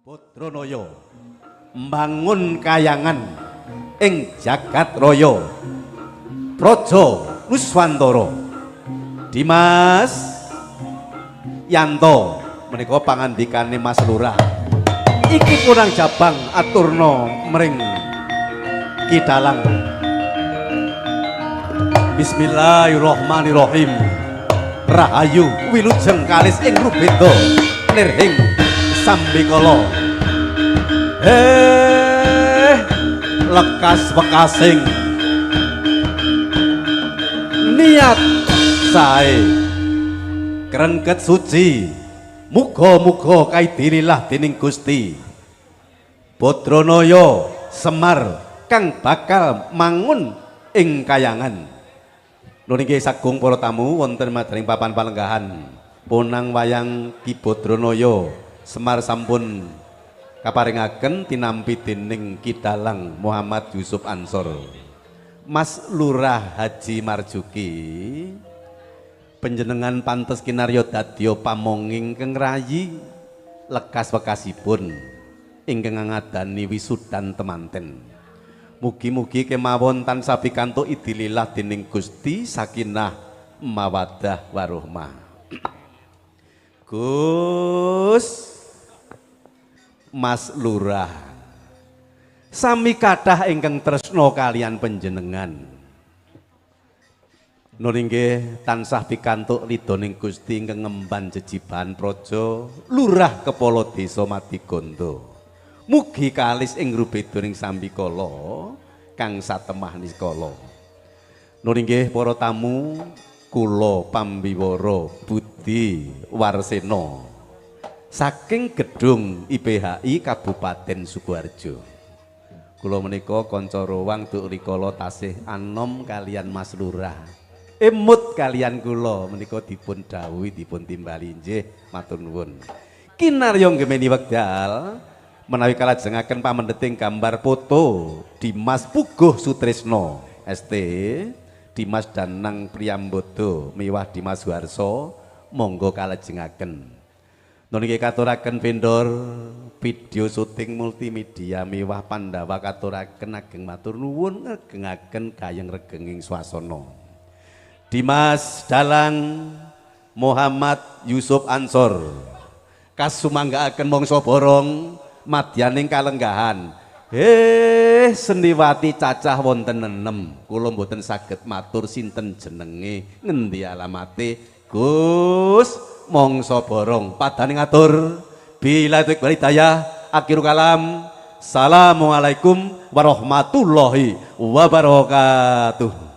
Badranaya mbangun kayangan ing jagat raya Praja Nuswantara. Dimas Yanto menika pangandikane Mas Lurah. Iki kurang jabang aturna mring Ki Dalang. Bismillahirrahmanirrahim. Rahayu wilujeng kalis ing rubeda nirhing sambikala. Lekas wekasing niat sae krengket suci, muga-muga kaidinilah dening Gusti. Badranaya Semar kang bakal mangun ing kayangan. Nun inggih sagung para tamu wonten madhaning papan palenggahan ponang wayang Ki Badranaya Semar sampun kaparingaken tinampi dening Ki Dalang Muhammad Yusuf Ansor. Mas Lurah Haji Marjuki, panjenengan pantes kinarya dadya pamonging ingkang rayi lekas wekasipun ingkang ngadani wisudan temanten. Mugi-mugi kemawon tansah pikantuk idilillah dening Gusti, sakinah mawaddah warohmah. Gus Mas Lurah, sami kathah ingkang tresna kalian panjenengan. Nun inggih tansah pikantuk ridhoning Gusti ingkang ngemban jejibahan praja Lurah Kepala Desa Madigondo. Mugi kalis ing rubedaning sambikala kang satemah niskala. Nun inggih para tamu, kula pambiwara Budi Warsena saking gedung IPHI Kabupaten Sukoharjo. Kula menika kanca rowang duk rikala tasih anom kalian Mas Lurah. Emut kalian kula menika dipun dawuhi dipun timbali nggih matur nuwun. Kinarya ngemeni wekdal menawi kalajengaken pamendheting gambar foto Dimas Puguh Sutrisno ST, Dimas Danang Priyambodo miwah Dimas Suharso monggo kalajengaken. Nun inggih katuraken vendor video syuting multimedia miwah Pandawa katuraken ageng matur nuwun ngegengaken gayeng regenging swasana. Dimas Dalang Muhammad Yusuf Ansor kasumanggaaken mangsa borong madyaning kalenggahan. Seniwati cacah wonten enem. Kula mboten saged matur sinten jenenge, ngendi alamate. Gus mangsa borong padane ngatur. Bila taufiq wal hidayah, akhiru kalam. Assalamualaikum warahmatullahi wabarakatuh.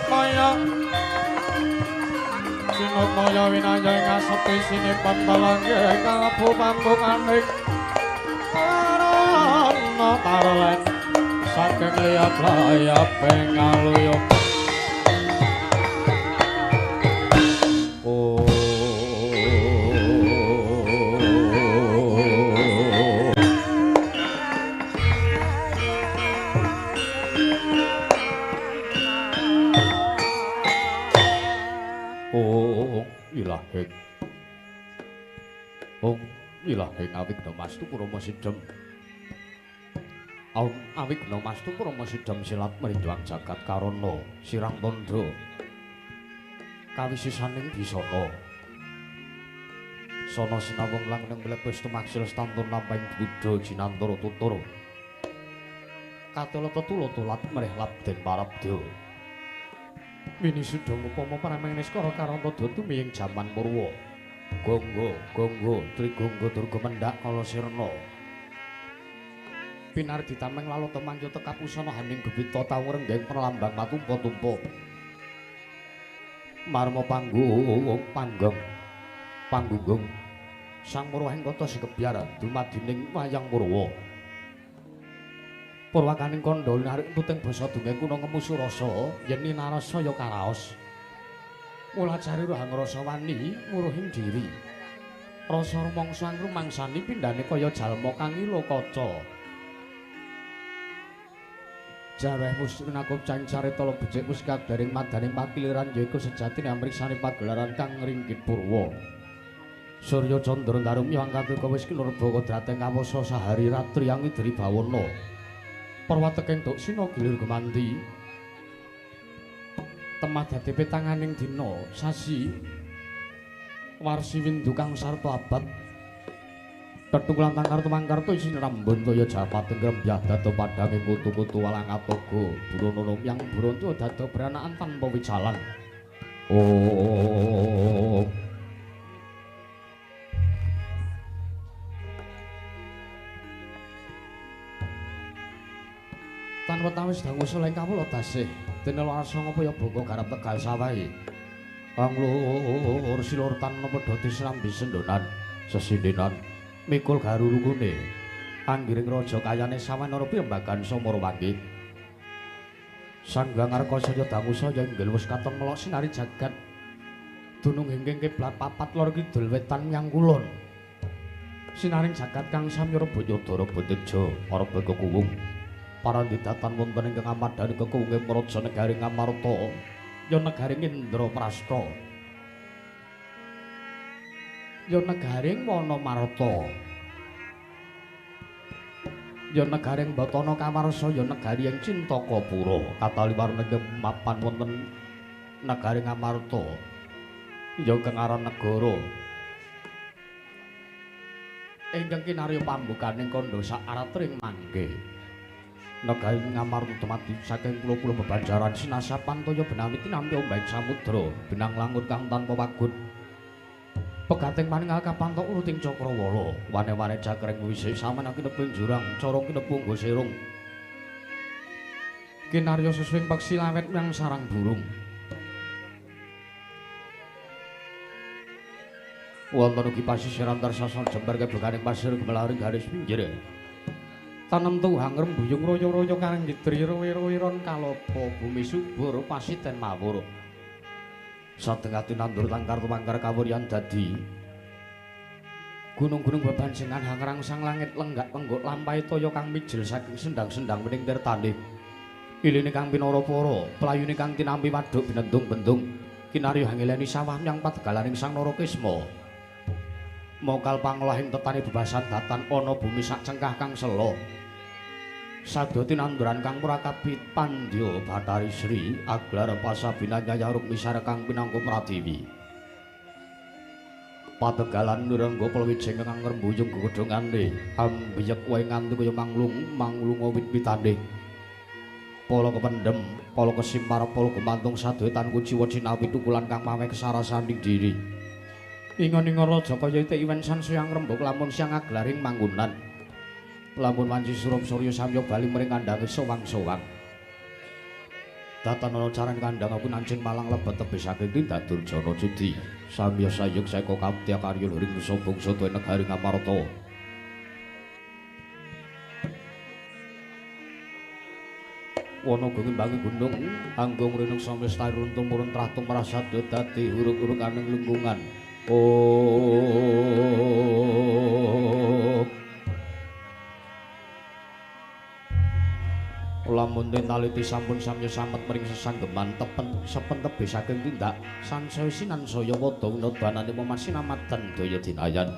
Sinatmaya Sinatmaya winaya ing aseti sinipan balangge kalebu pambukaning arana tarlen saking liyap-layaping aluyuk. Ilahing awigna mastu purama sidhem. Awigna mastu purama sidhem silat mrinjwang jagat karana sirang tandha kawisisaning bisana. Sana sinawung langneng mlebes tumaksil stantun lampahing buddha jinantara tutur. Katela tetula tulat mrih labden parabda. Winisudha ngupama parameng niskara karanta tumiying jaman Purwa. Gonggo, gonggo, trigonggo durga mendhak kala sirna. Pinardi tameng lalata mangya tekapusana haning gebita tau renggeng pralambang matumpa-tumpa. Marma panggung panggong panggunggung sang Purwahing kota sikebyar dumadining wayang Purwa. Purwakaning kandha narik tuting basa dongeng kuna ngemu surasa yen ninarasa ya karaos. Mulacari rohang rasa wani nguruhing diri. Rasa rumangsa rumangsani pindhane kaya jalma kang ila kaca. Jareh musnakup carita becik wis kadaring madaning pakiliran yaiku sejatine amriksane pagelaran kang ringgit purwa. Surya candra darumya angkatuka wis kinurba kodrating kawasa sahari ratri angidri bawana. Perwateking duksina gilir gumanti. Temah dadi petanganing dina sasi warsi windu kang sarta abad tetung lan tangkar tumangkarta isine rambun toya japating rembyah dado padhange kutu-kutu walang atoga burono yang buronto dado beranakan tanpa wicalan. Oh tan wetawis dangu soleng kawula dasih dene larasa ngapa ya bangga garap tegal sawahe anglur silur tan padha disrambi sendonan sesindenan mikul garurukune anggiring raja kayane sawanara piyambagan Samarawangi Sanggang Arka saya dangu saya inggil wis katon melok sinari jagat dunung hingking kiblat papat lor kidul wetan menyang kulon sinaring jagat kang samya Rebaya Teja Arba kekuwung parandidatan wonten ingkang amadhani kekuwunge praja negari Ngamarta ya negari Indraprasta ya negari Wanamarta ya negari Batana Kawarsa ya negari ing Cintakapura kataliwarna ingkang mapan wonten negari Ngamarta ya ingkang aran negara ingkang kinarya pambukaning kandha sak aratring mangke. Negari Ngamarta dumadi saking pulo-pulo bebanjaran sinasapan toya benami tinampi ombak samudra benang langut kang tanpa wagut pegating paningal kapantok uruting cakrawala wane-wane jakreng wisih samana kinepung jurang cara kinepung serung kinarya susuwing peksi lawet menyang sarang burung wonten ugi pasisiran tarsasa jembar kebekaning pasir gemelaring garis pinggir tanem tuhang rembuyung royo-royo karang gidri rowi-rowiron kalopo bumi subur pasiten mawur sadengati nandur tangkar tumangkar kawuryan dadi gunung-gunung bebanjengan hangrangsang langit lenggak-lenggok lampahe toya kang mijil saking sendang-sendang wening tirtane iline kang pinara-para playune kang tinampi waduk binendung-bendung kinarya hangileni sawah menyang padegalaning Sang Narakisma mokal panglahing tetane bebasan datan ana bumi sak cengkah kang sela sabda tinanduran kang murakabi pandya Bathari Sri aglar pasabina Nyaya Rukmi kang pinangka pratiwi pategalan nirengga palwijeng kang ngrembuyung gegodhongane ambiyek wae nganti kaya manglung manglunga wit-witane pala kependhem pala kesimpar pala gumantung sadaya tan kuciwa cinawi tukulan kang maweh kesarasaning diri ingon-ingon raja kaya ite iwen sansaya ngrembug lamun siang aglaring manggonan lamun wanci surup surya samya bali mring kandhange sowang-sowang. Tatanana caran kandhang aku nancing malang lebet tebih saking tindak durjana judi. Samya sayuk saeka kaptya karya luring nusa bangsa tuwa negari Ngamarta. Wana ngimbangi gunung anggung rinung samesta runtuh murun trah tumrah sadya dadi urug-urug aning lingkungan. Oh. Lamun den taliti sampun samya samet mring sesanggeman tepen sepen tebih saking tindak sansaya sinansaya wada winodanane memasinamadan daya dinayan.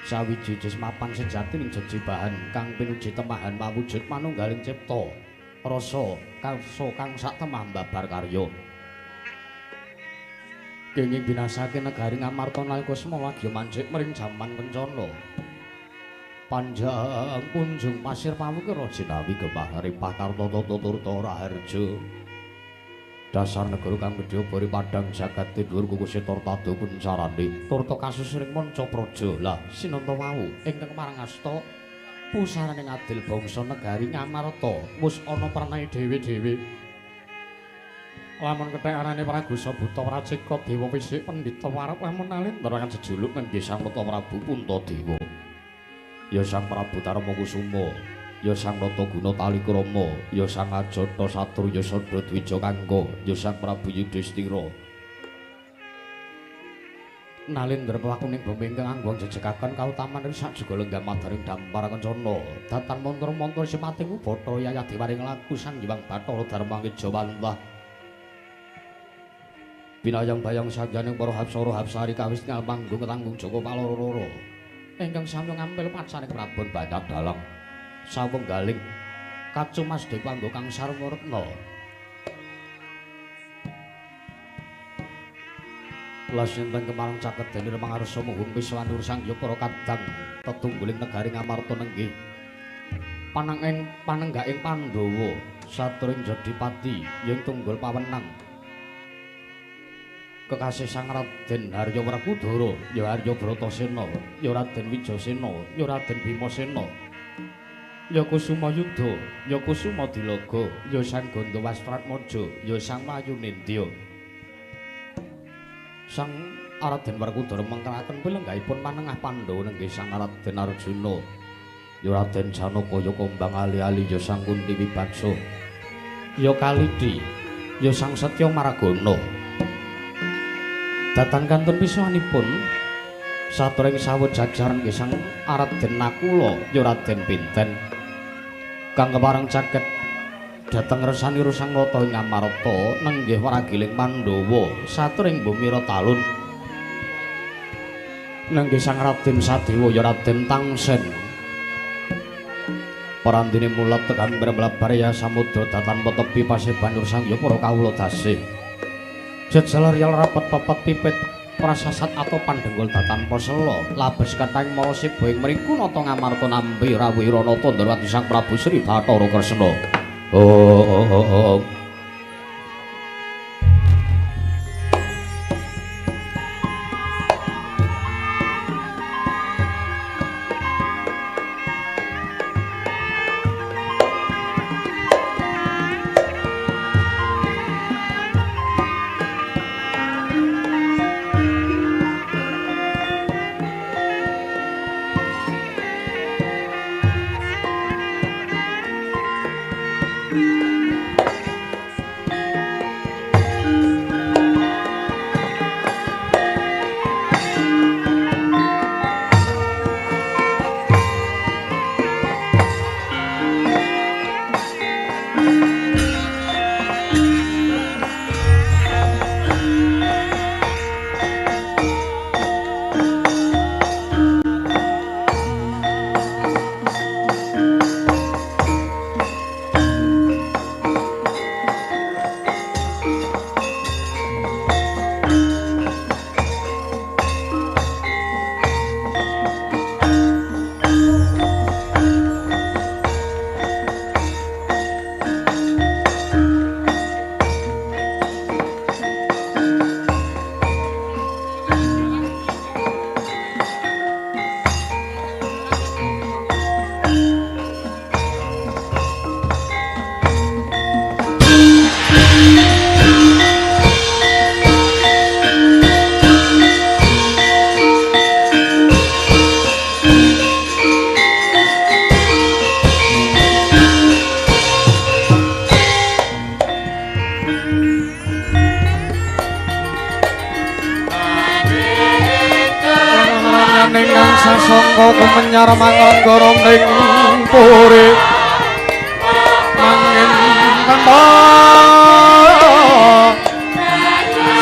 Sawiji mapan sejati ning jejibahan kang pinuji temahan mawujud manunggaling cipta rasa karsa kang sak temah babar karya. Kenging binasake negari Ngamarta nalika semana lagi mancik mring jaman kencana. Panjang kunjung pasir pawukira jinawi gemah ripah kartata turta raharja. Dasar negara kang gedhe bari padhang jagat dhuwur kukuse turta kuncarane turta kasus ring manca praja. Lah sinenta wau ingkang marang asta pusarane ngadil bangsa negari Ngamarta wis ana pranae dhewe-dhewe. Lamun kethek arane Pragusa Buta Pracika Dewa Wisik Pandhita Warep lamun alindra kang jejuluk nggih Sang Nata Prabu Puntadewa. Ya Sang Prabu Darma Kusuma, ya Sang Nata Guna Talikrama, ya Sang Ajata Satru Yasada Dwija Kangka, ya Sang Prabu Yudhistira. Nalindra pelakuning bumi ingkang anggon jejekaken kautaman ing sak juga lenggah madaring dampar kencana. Datan mantra-mantra simating Bathara Yayah Dewaring laku Sang Hyang Bathara Darma Ngejawantah. Binayang bayang sangyaning para hapsara hapsari kawis ngal panggung tanggung Joko paloro-loro. Ingkang samya ngampil pacane Prabon banyak dalang sawenggaling kacumas dipanggo kang sarwa retna. Lasinten kemarang caket dene mangarsa munggung piswanur sang ya para kadang tetungguling negari Ngamarta nenggih panenging panenggaking Pandhawa saturing Jodipati yen tunggul pawenang kekasih Sang Raden Harya Werkudara ya Harya Bratasena ya Raden Wijasena ya Raden Bimasena ya Kusuma Yudha ya Kusuma Dilaga ya Sang Gandawastratmaja ya Sang Mayunindya. Sang Raden Werkudara mengkeraken pilenggahipun manengah Pandhawa nenggih Sang Raden Arjuna ya Raden Janaka ya Kombang Ali-ali ya Sang Kunti Wibaksa ya Kalidi ya Sang Setya Maragana. Datan kantun pisuhanipun saturing sawut jajaran nggih Sang Raden Nakula ya Raden Pinten kang kepareng caket dhateng resanira Sang Nata ing Ngamarta nenggih wragiling Pandhawa saturing bumi Talun nenggih Sang Raden Sadewa ya Raden Tangsen. Parandene mulat tekan mlebar ya samudra datan tepi paseban Sang ya para kawula dasih. Jejel riyal rapet pepet pipit prasasat atau pandhenggul datan posela labes kathahing mara siba ing mriku nata Ngamarta nampi rawuh Ranata Ndrawati Sang Prabu Sri Bathara Kresna. Oh oh oh oh. Pawaning kang sasangka kumenyar mangrangga ning puri mangin tanpa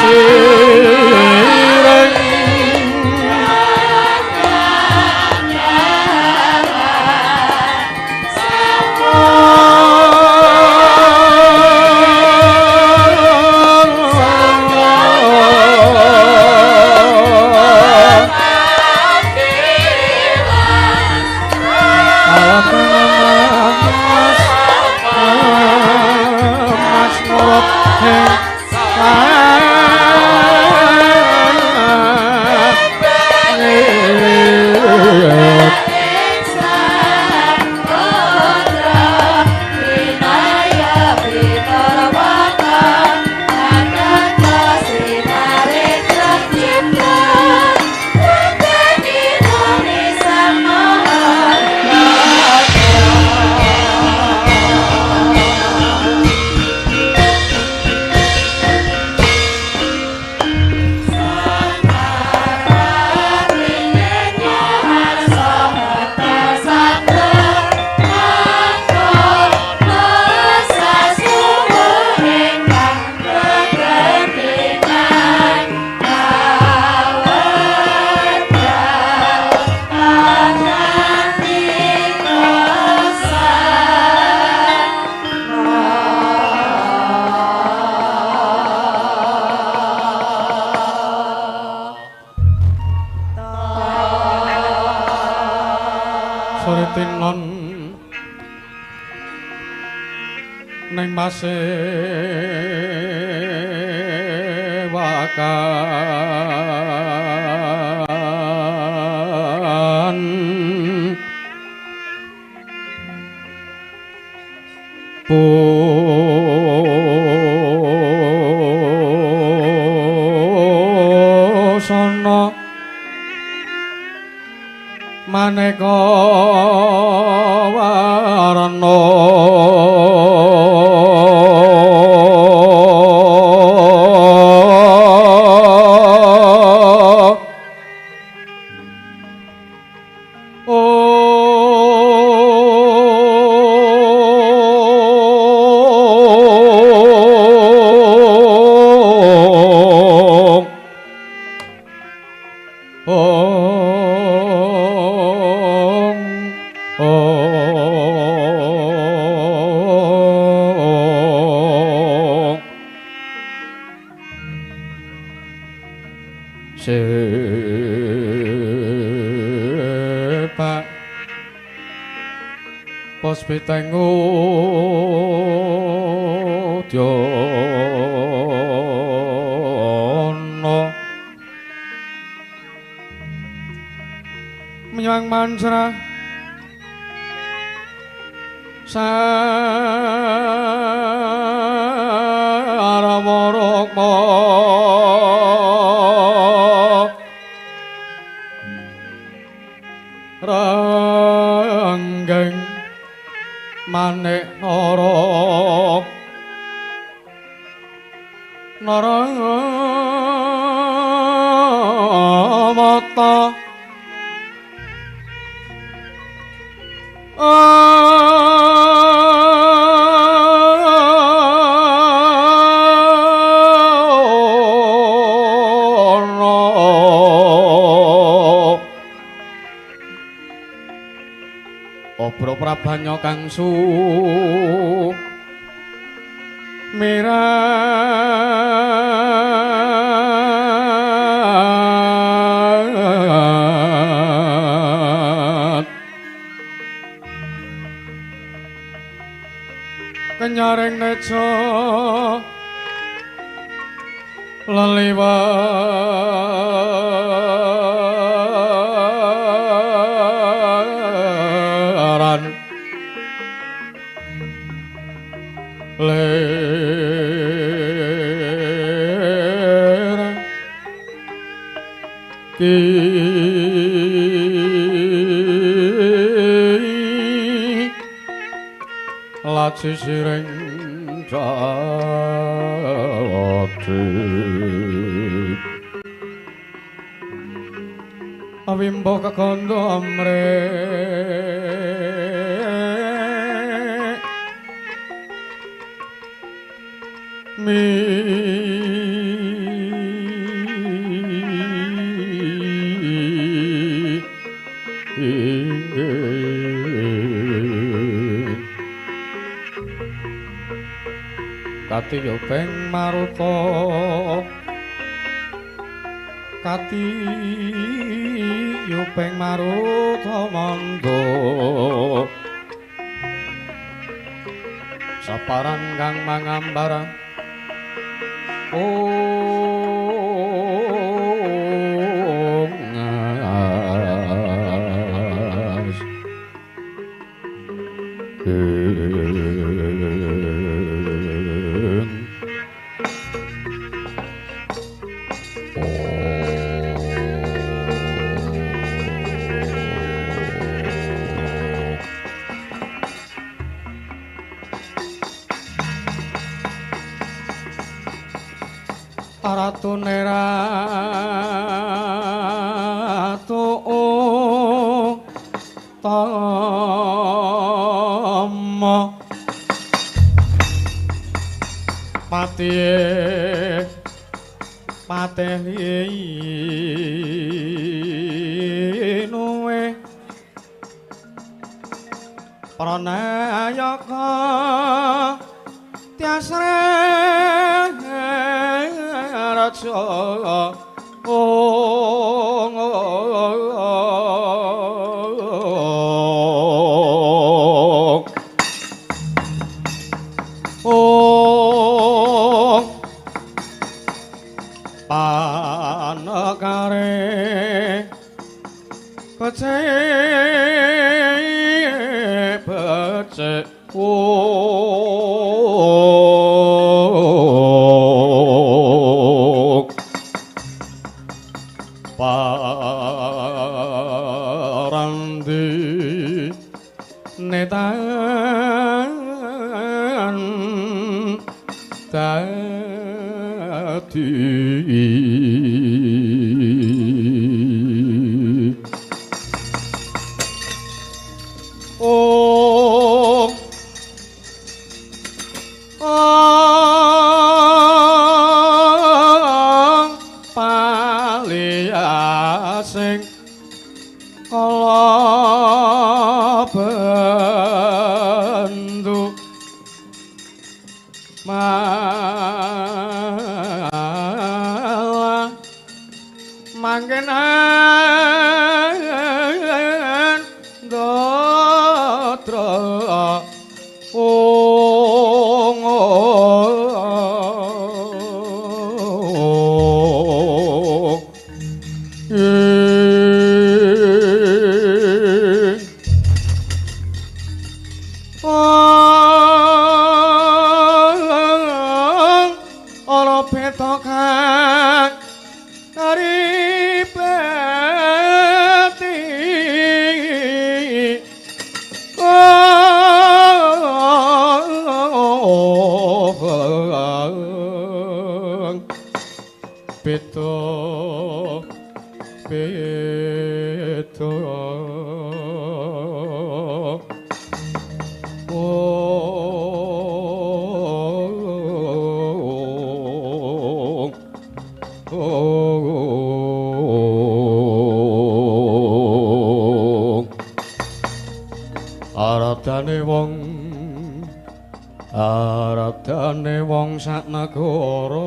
siring. Neng pasewakan busana maneka warna. Sepak pos pitengu dyono menyang mantra sarawarokma ranggeng manik nara nara mata Obro prabanya kang su mirat kenyaring nejo leliwaran ler ki laci siring jati Wimbo kegondo mre mi katiyo peng maruta katiyo peng maruta mangga saparan kang mangambar ong Ratune ratu utama pati pateni nuwe pranayaka tiasre raja ong ong panekare becik becik parandi netan dadi ong ong paliasing kala bendu malah mangkenan datra ong ora beta kang karipeti beta beta Aradane wong aradane wong sak negara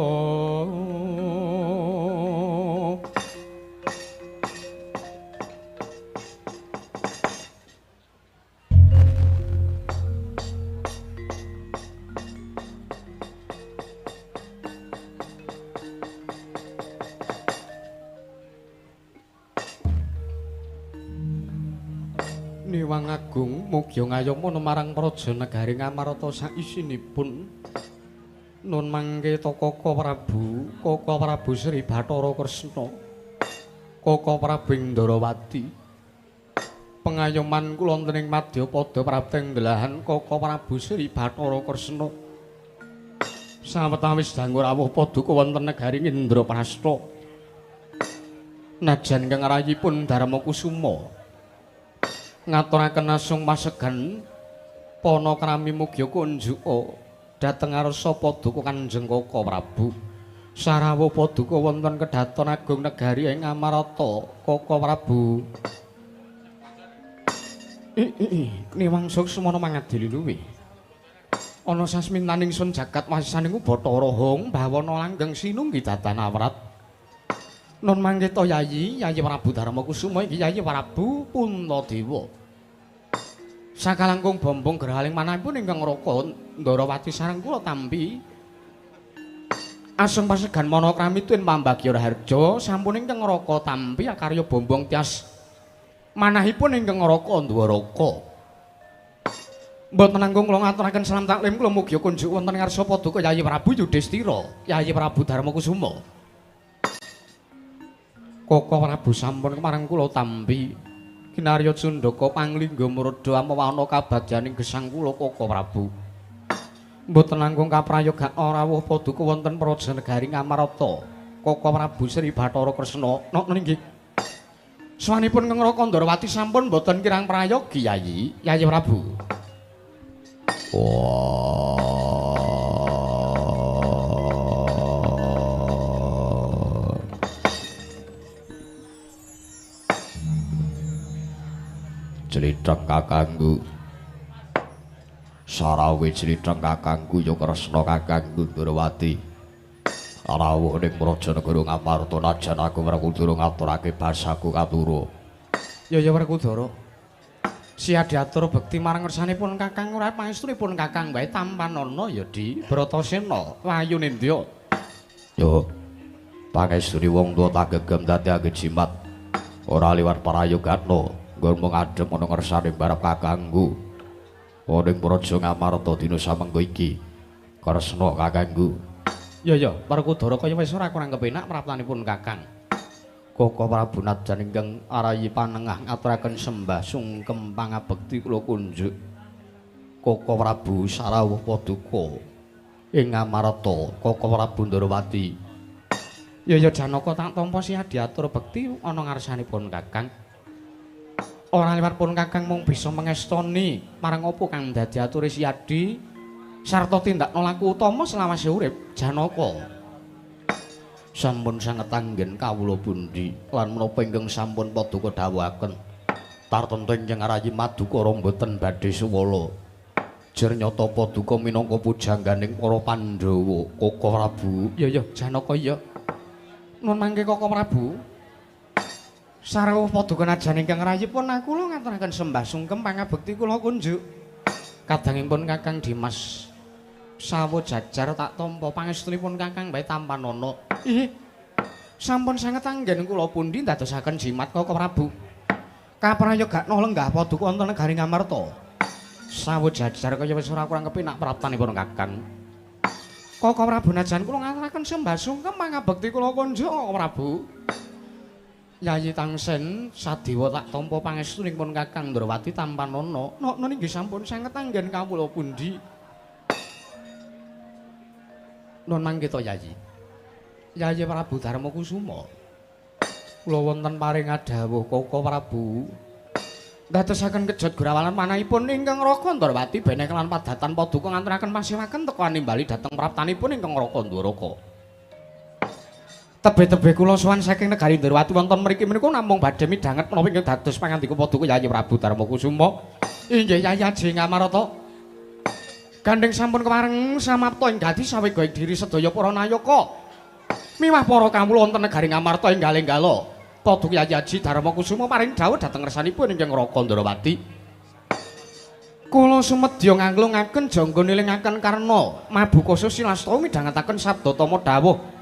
Niwang Agung mugi ngayoma marang praja negari Ngamarta saisinipun nun mangke ta Kaka Prabu, Kaka Prabu Sri Bathara Kresna, Kaka Prabu Indrawati. Pengayoman kula wonten ing madyapada prapting delahan Kaka Prabu Sri Bathara Kresna. Sawetawis dangu rawuh paduka wonten negari Indraprasta. Najan ingkang rayipun Darma Kusuma ngaturaken asung pasegan panakrami mugi kunjuka dhateng ngarsa paduka Kanjeng Kaka Prabu. Sarawuh paduka wonten kedhaton agung negari ing Amarta Kaka Prabu. Niwang suksmana mangadili luwih. Ana sasmintaning sun jagat wasisaning Bathara Hong bawana langgeng sinunggi datan awrat. Nun mangketa Yayi, Yayi Prabu Darma Kusuma iki Yayi Prabu Puntadewa. Sakalangkung bombong gerhaling manahipun ingkang Raka Ndarawati sareng kula tampi. Asung pasegan manakrami tuwin pambagya raharja sampun ingkang Raka tampi akarya bombong tias manahipun ingkang Raka Ndwaraka. Mboten nanggung kula ngaturaken salam taklim kula mugi kunjuk wonten ngarsa paduka Yayi Prabu Yudhistira, Yayi Prabu Darma Kusuma. Kaka Prabu sampun kemarang kula tampi kinarya cundaka panglingga muradha amawana kabagyaning gesang kula Kaka Prabu. Mboten langkung kaprayoga rawuh paduka wonten praja negari Ngamarta. Kaka Prabu Sri Bathara Kresna. Nokno inggih. Swanipun Kang Raka Ndarawati sampun mboten kirang prayogi Yayi, Yayi Prabu. Jlitheng kakangku sarawe jlitheng kakangku ya Kresna kakangku Ndrawati rawuh ning praja negara Ngamarta najan aku Werkudara ngaturake basaku katura. Ya ya Werkudara siya diatur bekti marang ngersanipun kakang ora pangestunipun kakang wae tampanana ya Di Bratasena Wayu Nindya. Yo pangestune wong tuwa tak gegem dadi jimat ora liwat prayogatna nggonmu ngadhep ana ngersane barep kakangku. Ning praja Ngamarta dina samengko iki. Kresna kakangku. Ya ya, Werkudara kaya wis ora kurang kepenak praptanipun kakang. Kaka Prabu najan ingkang arayi panengah ngaturaken sembah sungkem pangabekti kula kunjuk. Kaka Prabu sarawuh paduka ing Ngamarta, Kaka Prabu Ndarawati. Ya ya Janaka tak tampa siya diatur bekti ana ngarsanipun kakang. Ora liwat pun kakang mung bisa mengestoni marang apa kang dadi ature Siyadi sarta tindakna laku utama selawase urip Janaka. Sampun sanget anggen kawula pundi lan menapa ingkang sampun paduka dawuhaken tartemtu ingkang arayi madukara mboten badhe suwala. Jer nyata paduka minangka pujangganing para Pandhawa Kaka Prabu. Ya ya Janaka ya. Nun mangke Kaka Prabu. Sarawuh paduka najan ingkang rayipun kula ngaturaken sembah sungkem pangabekti kula kunjuk. Kadangipun Kakang Dimas sawo jajar tak tampa pangestunipun Kakang bae tampanana. Ih. Sampun sanget anggen kula pundi ndadosaken jimat Kaka Prabu. Kaprayogakna lenggah paduka wonten negari Ngamarta. Sawo jajar kaya wis ora kurang kepenak praptanipun Kakang. Kaka Prabu najan kula ngaturaken sembah sungkem pangabekti kula kunjuk Kaka Prabu. Yayi Tangsen sadewa tak tampa pangestunipun Kakang Ndrawati tampanana. Nokno inggih sampun sanget anggen kawula pundi. Nun mangketa Yayi. Yayi Prabu Darma Kusuma. Kula wonten paring adhawuh Kaka Prabu. Ndadosaken kejot gurawalan manahipun ingkang Raka Ndrawati benek lan padatan paduka nganturaken pasewaken teka nimbali dhateng praptanipun ingkang Raka Ndwaraka. Tebe-tebe kula sowan saking negari Ndrawati wonten mriki menika namung badhe midhanget menapa ingkang dados pangandika paduka Yayi Prabu Darma Kusuma. Inggih Yayi Aji Ngamarta. Gandeng sampun kemareng samapta ing dadi sawega ing diri sedaya para nayaka. Miwah para kawula wonten negari Ngamarta enggal-enggala. Paduka Yayi Aji Darma Kusuma paring dawuh dhateng ngersanipun ingkang Raka Ndrawati. Kula sumedya nganglungaken jangga nilingaken karna mabuka susilasta midhangetaken sabda tama dawuh.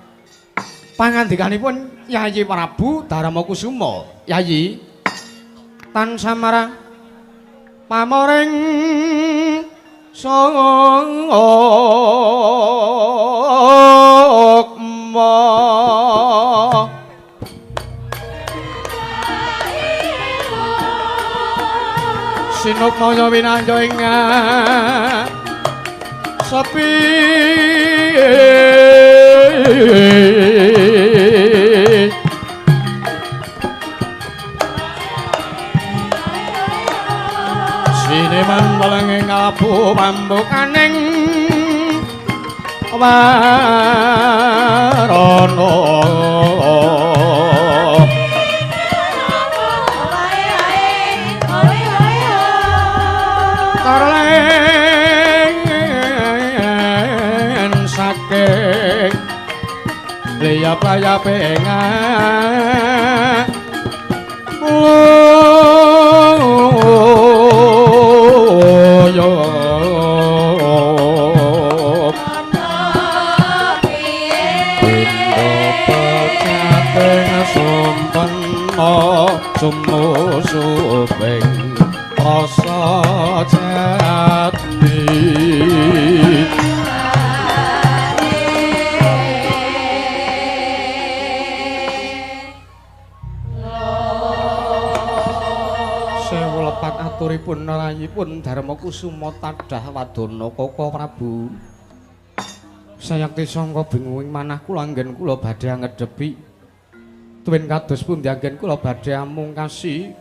Pangandikanipun Yayi Prabu Darma Kusuma, Yayi tan samara pamoring sukma. Sinukmaya winanyo ing sepi. Prabu pambukaning warana. Tarlen saking liyap-layape sumusuping rasa jati. Sewu lepat aturipun rayipun Darma Kusuma tadah wadana Koko Prabu. Sayakti sangka bingung manah kula anggen kula badhe ngedhepi tuwin kados pundi anggen kula badhe amungkasi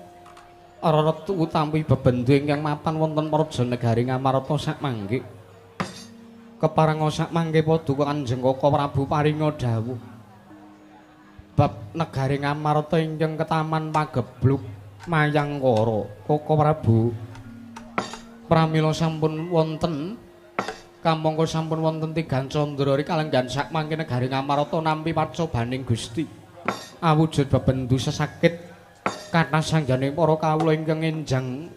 reretu utawi bebendu ingkang mapan wonten praja negari Ngamarta sakmangke. Keparenga sakmangke paduka Kanjeng Koko Prabu paringa dawuh bab negari Ngamarta ingkang ketaman pagebluk Mayangkara. Koko Prabu pramila sampun wonten kamangka sampun wonten tigan candra kalenggan sakmangke negari Ngamarta nampi pacobaning Gusti awujud bebendu sesakit kathah sanggane para kawula ingkang enjang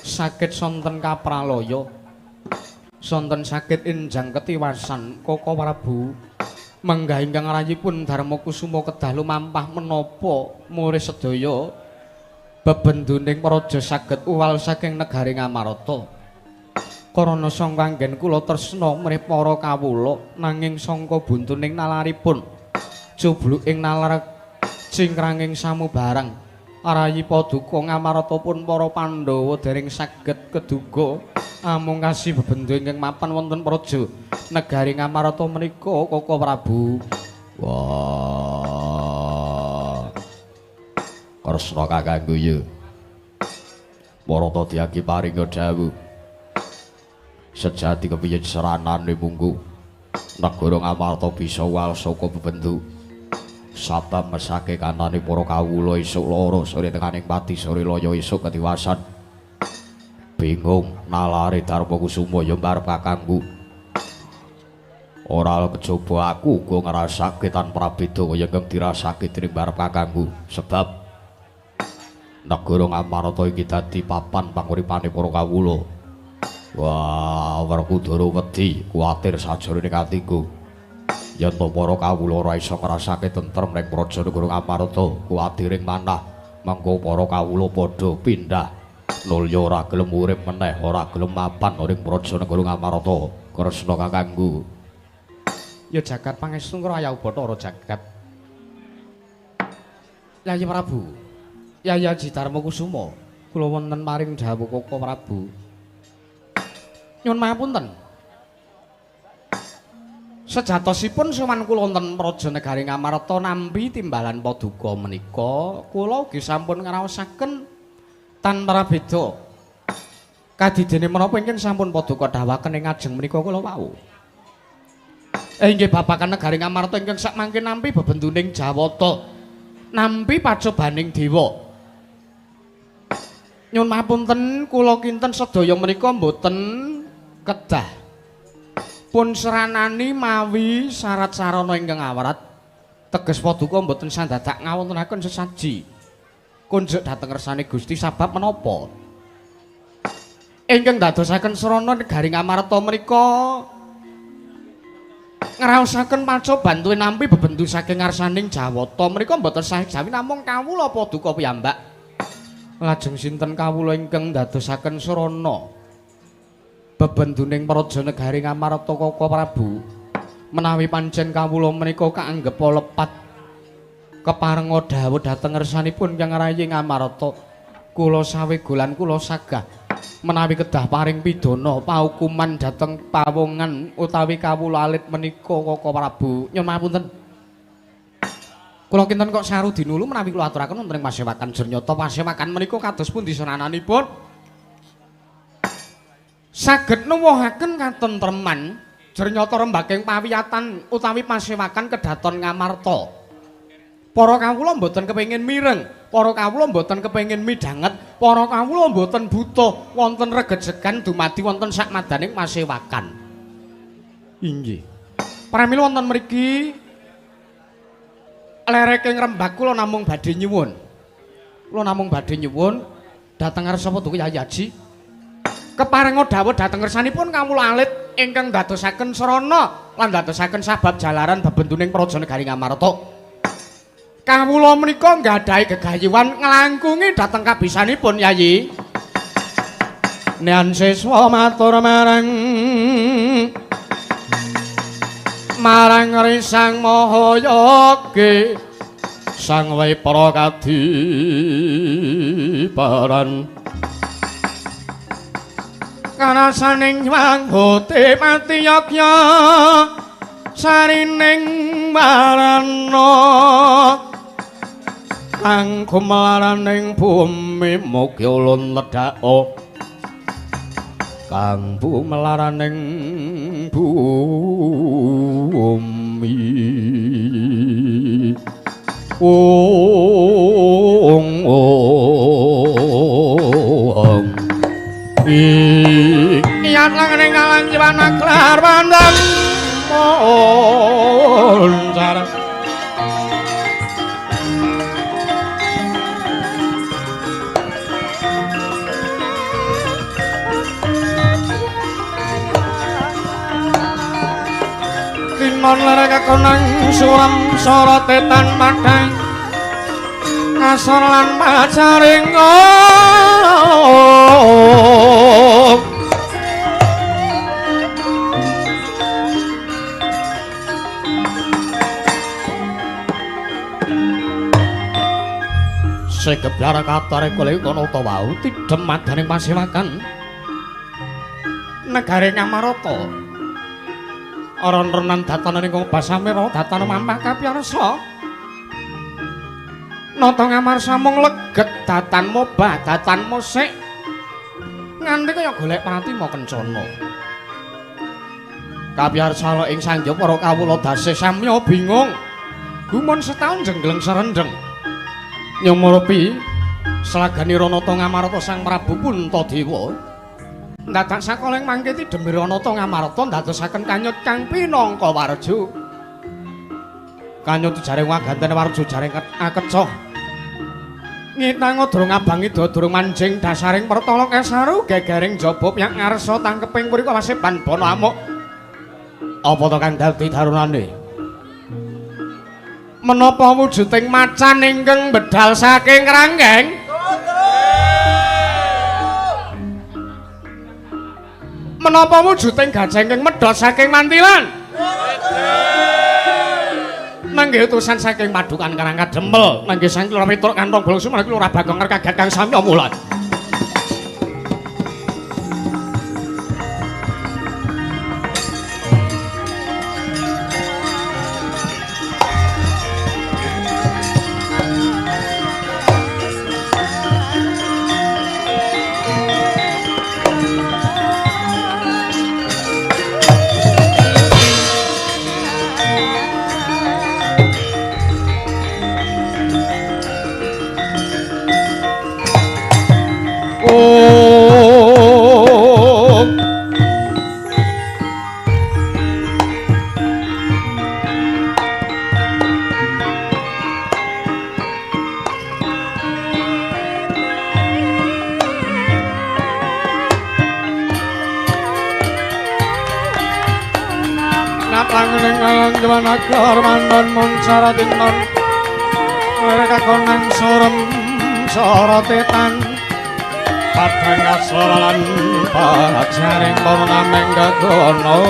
sakit sonten kapralaya, sonten sakit enjang ketiwasan. Koko Prabu menggah ingkang rayipun Darma Kusuma kedah lumampah menapa muris sedaya bebenduning praja saged uwal saking negari Ngamarta. Karana sangka anggen kula tresna mrih para kawula nanging sangka buntuning nalaripun cubluk ing nalar cingkranging samubarang rayi paduka Ngamarta pun para Pandhawa dereng saged keduga amungkasi bebendu ingkang mapan wonten praja negari Ngamarta menika Koko Prabu. Wah, Kresna kakangku ya Barata diaki paringa dawuh sejati kepiye seranane munggu negara Ngamarta bisa wal saka bebendu sabab mesake kanane para kawula esuk lara sore tekaning pati sore loyo esuk ketiwasan bingung nalare Darma Kusuma ya mbarep kakangku. Ora kejaba aku uga ngrasake tanpa prabeda kaya ingkang dirasake dening mbarep kakangku sebab negara Ngamarta iki dadi papan panguripane para kawula. Wah, Werkudara wedi kuwatir sajroning atiku yen to para kawula ora iso ngrasake tentrem ning praja negara Ngamarta, kuwatiring manah mengko para kawula padha pindah nulya ora gelem urip meneh, ora gelem mapan ning praja negara Ngamarta. Kresna kakangku. Ya jagat pangestu ngraya Bathara jagat. Yayi Prabu, Yayi Aji Darma Kusuma, kula wonten paring dawuh Koko Prabu. Nyuwun mahapunten. Sejatosipun sowan kula wonten praja negari Ngamarta nampi timbalan paduka menika, kula ugi sampun ngraosaken tanpa beda. Kadidene menapa ingkang sampun paduka dawuhaken ing ajeng menika kula wau. Inggih babagan negari Ngamarta ingkang sakmangke nampi bebenduning Jawata, nampi pacobaning dewa. Nyuwun mahapunten kula kinten sedaya menika mboten kedah pun seranani mawi syarat sarana ingkang awrat. Teges paduka mboten sandadak ngawontenaken sesaji kunjuk dhateng ngersane Gusti sabab menapa ingkang dadosaken sarana negari Ngamarta menika ngraosaken pacoban tuwin nampi bebendu saking ngarsaning Jawata menika mboten sah jawi namung kawula paduka piyambak. Lajeng sinten kawula ingkang dadosaken sarana bebenduning praja negari Ngamarta Koko Prabu menawi pancen kawula menika kaanggep lepat keparenga dawuh dhateng ngersanipun Kang Rayi Ngamarta, kula sawegolan kula sagah menawi kedah paring pidana paukuman dhateng pawongan utawi kawula alit menika Koko Prabu. Nyuwun mahapunten. Kula kinten kok saru dinulu menawi kula aturaken wonten ing pasewakan Jernyata. Pasewakan menika kados pundi senananipun? Saged nuwuhaken katentreman jernyata rembaking pawiyatan utawi pasewakan kedaton Ngamarta. Para kawula mboten kepengin mireng, para kawula mboten kepengin midhanget, para kawula mboten butuh wonten regejegan dumadi wonten sakmadaning pasewakan. Inggih. Pramila wonten mriki lereking rembag kula namung badhe nyuwun. Kula namung badhe nyuwun dhateng ngarsa Paduka Yayi Aji. Keparenga dawuh dhateng ngersanipun kawula alit ingkang ndadosaken srana lan ndadosaken sabab jalaran bebentuning praja negari Ngamarta. Kawula menika nggadahi gegayuhan nglangkungi dhateng kabisanipun Yayi. Nian siswa matur marang marang Risang Mahayogi Sang Wipra Kadiparan. Karasaning Wanghote pati yagya sarining marana kang gumelaraning bumi mugi ulun ledhaka kang bumelaraning bumi ung ung iyat langaning alang jiwana klar pandang moncar. Tinon lerek kakonang suram sorote tan padhang kasor lan pacaring. Segebyar katare kula kono ta wau tidhem madaning pasewakan negari Ngamarta. Aran-renan datan ing Basamira datan mampah kapiyarsa. Nata Ngamarsa mung leget datan mobah datan musik nganti kaya golek pratima kencana. Kapiyarsa ing sangya para kawula dasih samya bingung. Gumun setaun jenggleng serendeng. Nyumurupi slaganira Nata Ngamarta Sang Prabu Puntadewa. Dadak sakoling mangke tidhemira Nata Ngamarta ndadosaken kanyut kang pinangka warja. Kanyut jaring waganten warja jaring akecoh. Ngitanga durung abang ida durung manjing dasaring pertala kesaru gegering jaba pyak ngarsa tangkeping mriko waseban bana amuk. Apa to kang dadi darunane? Menapa wujuding macan ingkang bedal saking ranggeng? Menapa wujuding gajah ingkang medhot saking mantilan? Nenggih utusan saking padukan Karang Kadempel, nenggih saking Lurah Petruk Kantong Bolong Sumarang Lurah Bagong kaget kang samya mulat. Mandan muncara dinten kakonang surem sorote tan padang asor lan pajaring purnaming gagono.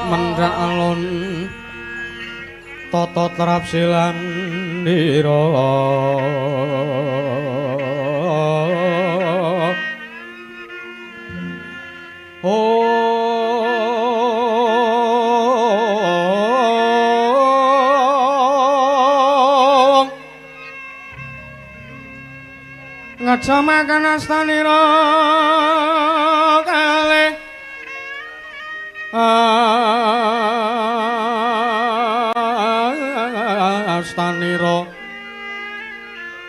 Mendhak alun tata trapsilan nira. Ngejamaken astanira kalih astanira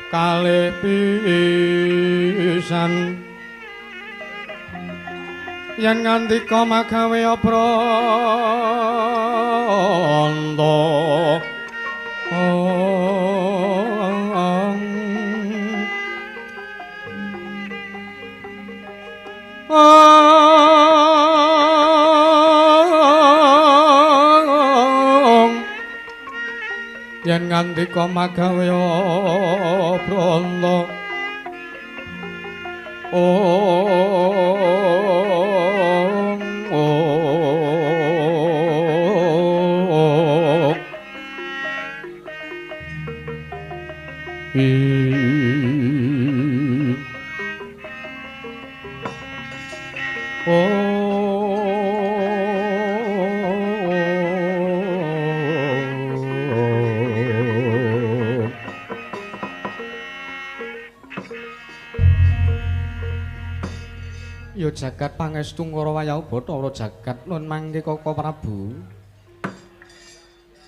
kalih pisan yen ngandika magawe apranta. Yen ngandika magawe apranta. Ya jagat pangestu Ngara Wayahu Bathara jagat nun mangke Kaka Prabu.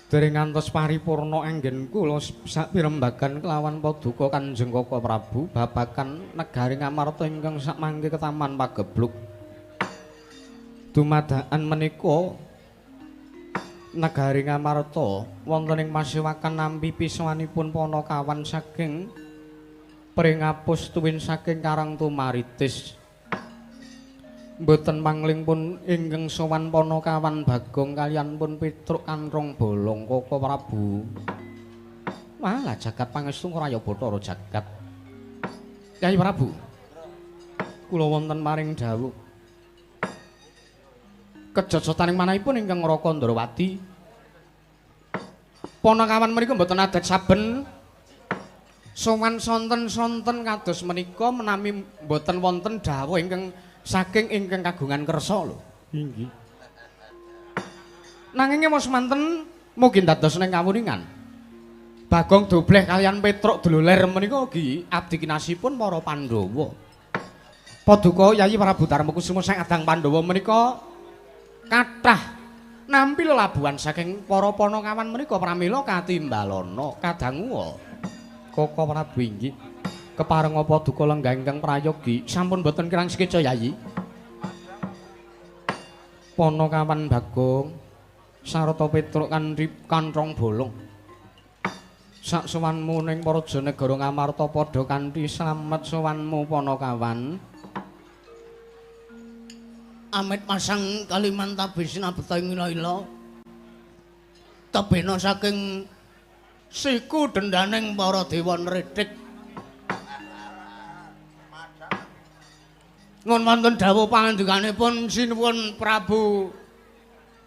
Dereng ngantos paripurna anggen kula sakpirembagan kelawan paduka Kanjeng Kaka Prabu babagan negari Ngamarta ingkang sakmangke ketaman pagebluk. Dumadakan menika negari Ngamarta wonten ing pasewakan nampi pisowanipun Panakawan saking Pringapus tuwin saking Karang Tumaritis. Mboten mangling pun ingkang sowan Panakawan Bagong kaliyan pun Petruk Kantrong Bolong Kaka Prabu. Walah jagat pangestu Ngraya Bathara jagat. Kyai Prabu, kula wonten maring dawuh. Kejojotaning manahipun ingkang Raka Ndrawati. Panakawan menika mboten adat saben sowan sonten-sonten kados menika menami mboten wonten dawuh ingkang saking ingkang kagungan kersa lho. Inggih. Nanging mos manten mugi dados ning kawuningan. Bagong Dobleh kaliyan Petruk Dloler menika ugi abdi kinasihipun para Pandhawa. Paduka Yayi Prabu Darmakusuma sang adang Pandhawa menika kathah nampi lelabuhan saking para Panakawan menika pramila katimbalana kadanguwa. Kaka Prabu inggih. Keparenga paduka lenggah ingkang prayogi sampun boten kirang sekeca Yayi. Panakawan Bagong sarta Petruk kanthi Kantrong Bolong. Sak sowanmu ning Praja Negara Ngamarta padha kanthi slamet sowanmu Panakawan. Amit masang Kalimantabe sinabeta ing ila-ila. Tebena saking siku dendaning para dewa nrithik. Ngun wonten dawuh pangandikanipun sinuwun Prabu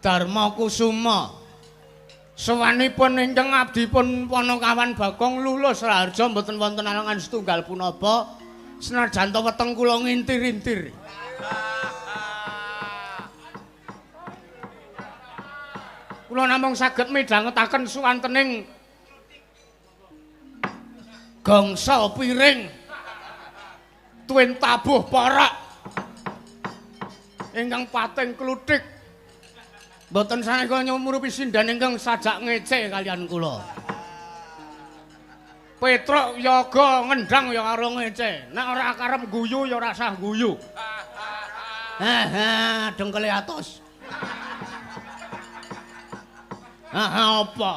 Darmakusuma. Sowanipun ingkang abdipun Panakawan Bagong lulus raharja mboten wonten alangan setunggal punapa senajan ta weteng kula ngintir-intir. Kula namung saged midhangetaken suwantening gangsa piring tuwin tabuh porak ingkang pating kluthik. Mboten saneka nyumurupi sinden ingkang sajak ngece kaliyan kula. Petruk yoga ngendang ya karo ngece. Nek ora karep guyu ya ora sah guyu. Ha dengkele atos. Ha apa?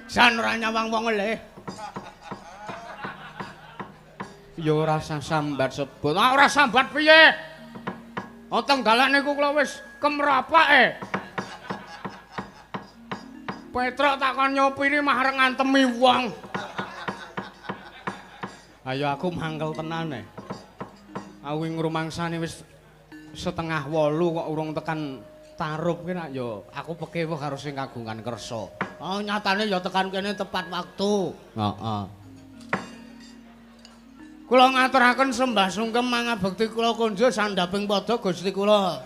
Jan ora nyawang wong eleh. Ya ora sah sambat sebut. Ah ora sambat piye? Oteng dalan niku kula wis kemrapake. Petruk tak kon nyopiri mah arep ngantemi wong. Ayo aku mangkel tenan e. Aku ngrumangsani wis 7:30 kok urung tekan Tarup ki nak ya aku pekewuh karo sing kagungan kersa. Oh, nyatane ya tekan kene tepat waktu. Heeh. Kula ngaturaken sembah sungkem mangabekti kula kunjuk sandhaping pada Gusti kula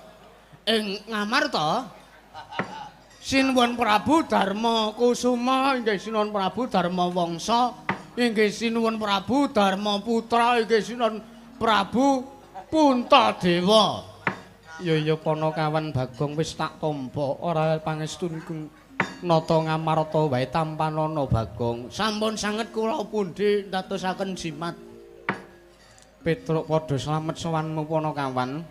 ing Ngamarta. Sinuwun Prabu Darma Kusuma, inggih sinuwun Prabu Darma Wangsa, inggih sinuwun Prabu Darma Putra, inggih sinuwun Prabu Puntadewa. Ya ya Panakawan Bagong wis tak tampa ora pangestunku nata Ngamarta wae tampanana Bagong. Sampun sanget kula pundi ndadosaken jimat. Petruk padha slamet sowanmu Panakawan.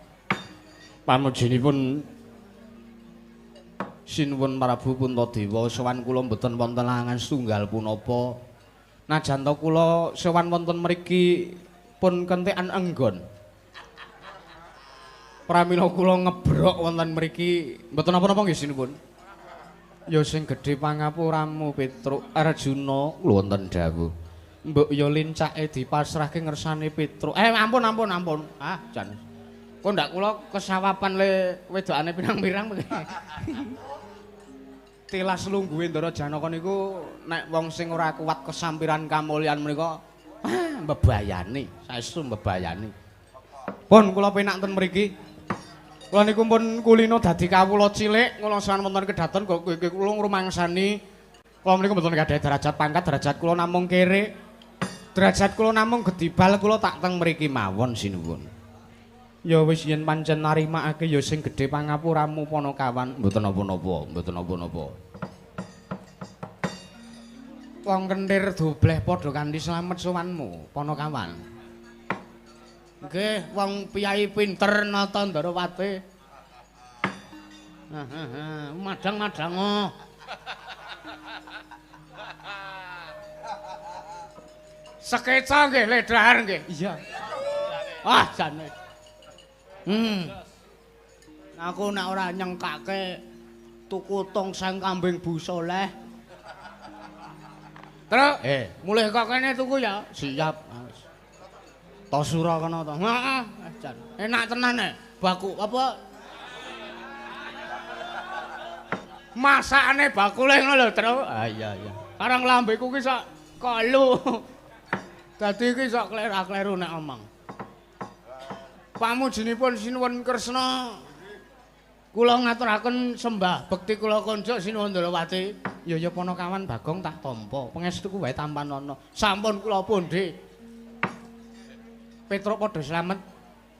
Pamujinipun Sinuwun Prabu Puntadewa sowan kula mboten wonten langan setunggal punapa. Najan ta kula sowan wonten mriki pun kentekan enggon. Pramila kula ngebrok wonten mriki mboten napa-napa nggih sinuwun. Ya sing gedhe pangapuramu Petruk Arjuna wonten dawuh. Mbok ya lincake dipasrahke ngersane Petruk. Ampun ampun ampun. Ah jan. Kok ndak kula kesawapan le wedokane pirang-pirang. Tilas lungguhe Ndara Janaka niku nek wong sing ora kuat kesampiran kamulyan menika mbebayani, saestu mbebayani. Pun kula penak ten mriki. Kula niku pun kulino dadi kawula cilik, kula sowan wonten kedaton kok kula ngrumangsani. Kula niku mboten gadhahi derajat pangkat, derajat kula namung kere. Derajat kula namung gedibal kula tak teng mriki mawon sinuwun. Ya wis yen pancen narimakake ya sing gedhe pangapuramu Panakawan. Mboten napa-napa, mboten napa-napa. Wong kenthir dobleh padha kanthi slamet sowanmu Panakawan. Nggih, wong piyai pinter nata Ndarawati. Madang-madang. Sekeca nggih le dhahar nggih. Iya. Ah, jane. Aku nek ora nyengkake tuku tongseng kambing busoleh. Truk, mulih kok kene tuku ya. Siap. Tosura kono to. Heeh, jan. Enak tenan e. Baku apa? Masakane bakule ngono lho, Truk. Ah iya iya. Karang lambeku ki sak kolu. Dadi iki sak kleru-kleru nek omong. Pamujinipun Sinuwun Kresna kula ngaturaken sembah bekti kula konjuk Sinuwun Ndrawati. Ya ya Panakawan Bagong tak tampa. Pangestuku wae tampanana. Sampun kula pundi. Petruk padha slamet.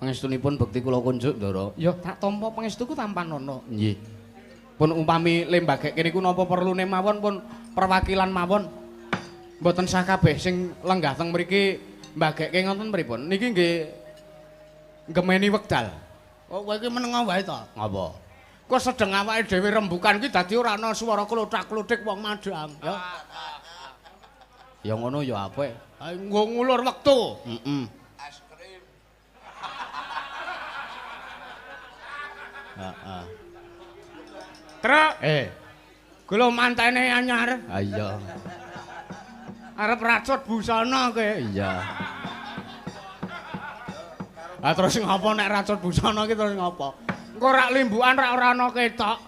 Pangestunipun bekti kula kunjuk Ndara. Ya tak tampa pangestuku tampanana. Nggih. Pun umpami lembageke niku napa perlune mawon pun perwakilan mawon. Mboten sah kabeh sing lenggah teng mriki mbageke ngoten pripun. Niki nggih gemeni wekdal. Oh kowe iki meneng wae to? Ngapa? Kok sedeng awake dhewe rembukan ki dadi ora ana swara klothak-klothik wong madhang ya. Ya ngono ya apik. Ha nggo ngulur wektu. Heeh. Es krim. Heeh. Truk. Gula mantene anyar. Ha iya. Arep racut busana kowe. Iya. Ah terus ngopo nek racut busana iki terus ngopo? Engko rak limbukan rak ora ana ketok.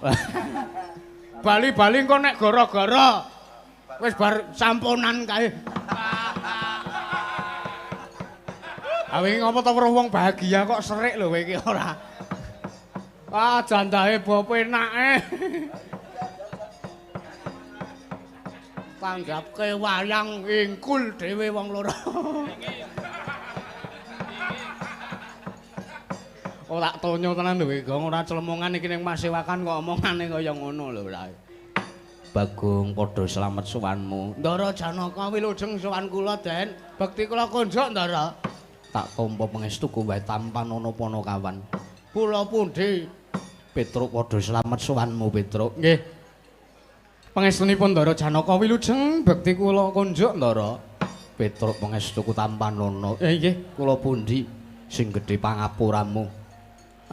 Bali-bali engko nek gara-gara wis bar samponan kae. Ah wingi ngopo to weruh wong bahagia kok serik lho kowe iki ora. Ah jandahe bo penake. Tanggapke wayang ingkul dhewe wong loro. Ora tonyo tenan lho Gong, ora clemongan iki ning masewakan kok omongane kaya ngono lho ora. Bagong padha slamet sowanmu. Ndara Janaka wilujeng sowan kula, Den. Bekti kula kunjuk, Ndara. Tak tampa pangestuku wae tampanana Panakawan. Kula pundi? Petruk padha slamet sowanmu, Petruk. Nggih. Pangestunipun Ndara Janaka wilujeng bekti kula kunjuk, Ndara. Petruk pangestuku tampanana. Nggih, kula pundi sing gedhe pangapuramu.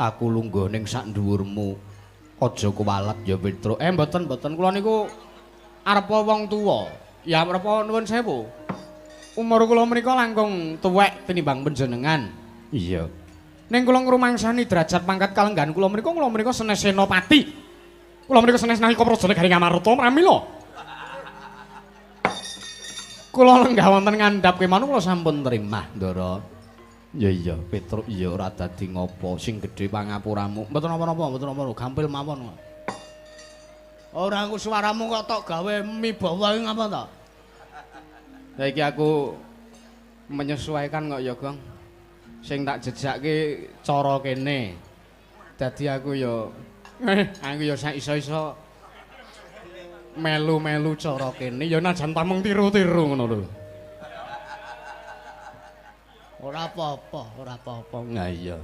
Aku lungguh ning sak dhuwurmu. Aja kuwalet ya Petruk. Mboten mboten kula niku arepa wong tuwa. Ya arepa nuwun sewu. Umur kula menika langkung tuwek tinimbang panjenengan. Iya. Ning kula ngrumangsani derajat pangkat kalenggahan kula menika senes senopati. Kula menika senes nalika Praja Negari Ngamarta pramila. Kula lenggah wonten ngandhap kemawon kula sampun trimah, Ndara. Ya iya, Petruk ya ora dadi ngopo, sing gedhe pangapuramu. Mboten napa-napa, mboten napa, gampil mawon. Ora aku suaramu kok tok gawe mibawa iki ngapa to? Lah iki aku menyesuaikan kok ya, Gong. Sing tak jejakke cara kene. Dadi aku ya aku ya sak iso-iso melu-melu cara kene ya najan tamung tiru-tiru ngono lho. Ora apa-apa, ora apa-apa. Nah iya.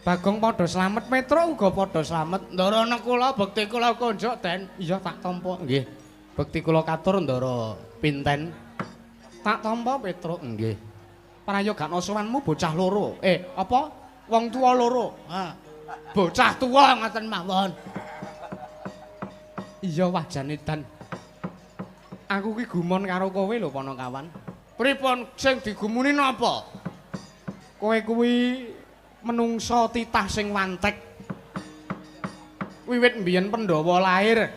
Bagong padha slamet, Petruk uga padha slamet. Ndara nek kula bekti kula konjuk, Den. Iya tak tampa nggih. Bekti kula katur Ndara pinten. Tak tampa Petruk nggih. Prayogakno sowanmu bocah loro. Apa? Wong tuwa loro. Ha. Bocah tuwa ngoten mawon. Iya wajane Dan. Aku ki gumun karo kowe lho Panakawan. Pripun sing digumuni napa? Kowe kuwi menungsa titah sing wantek. Wiwit mbiyen Pandhawa lahir,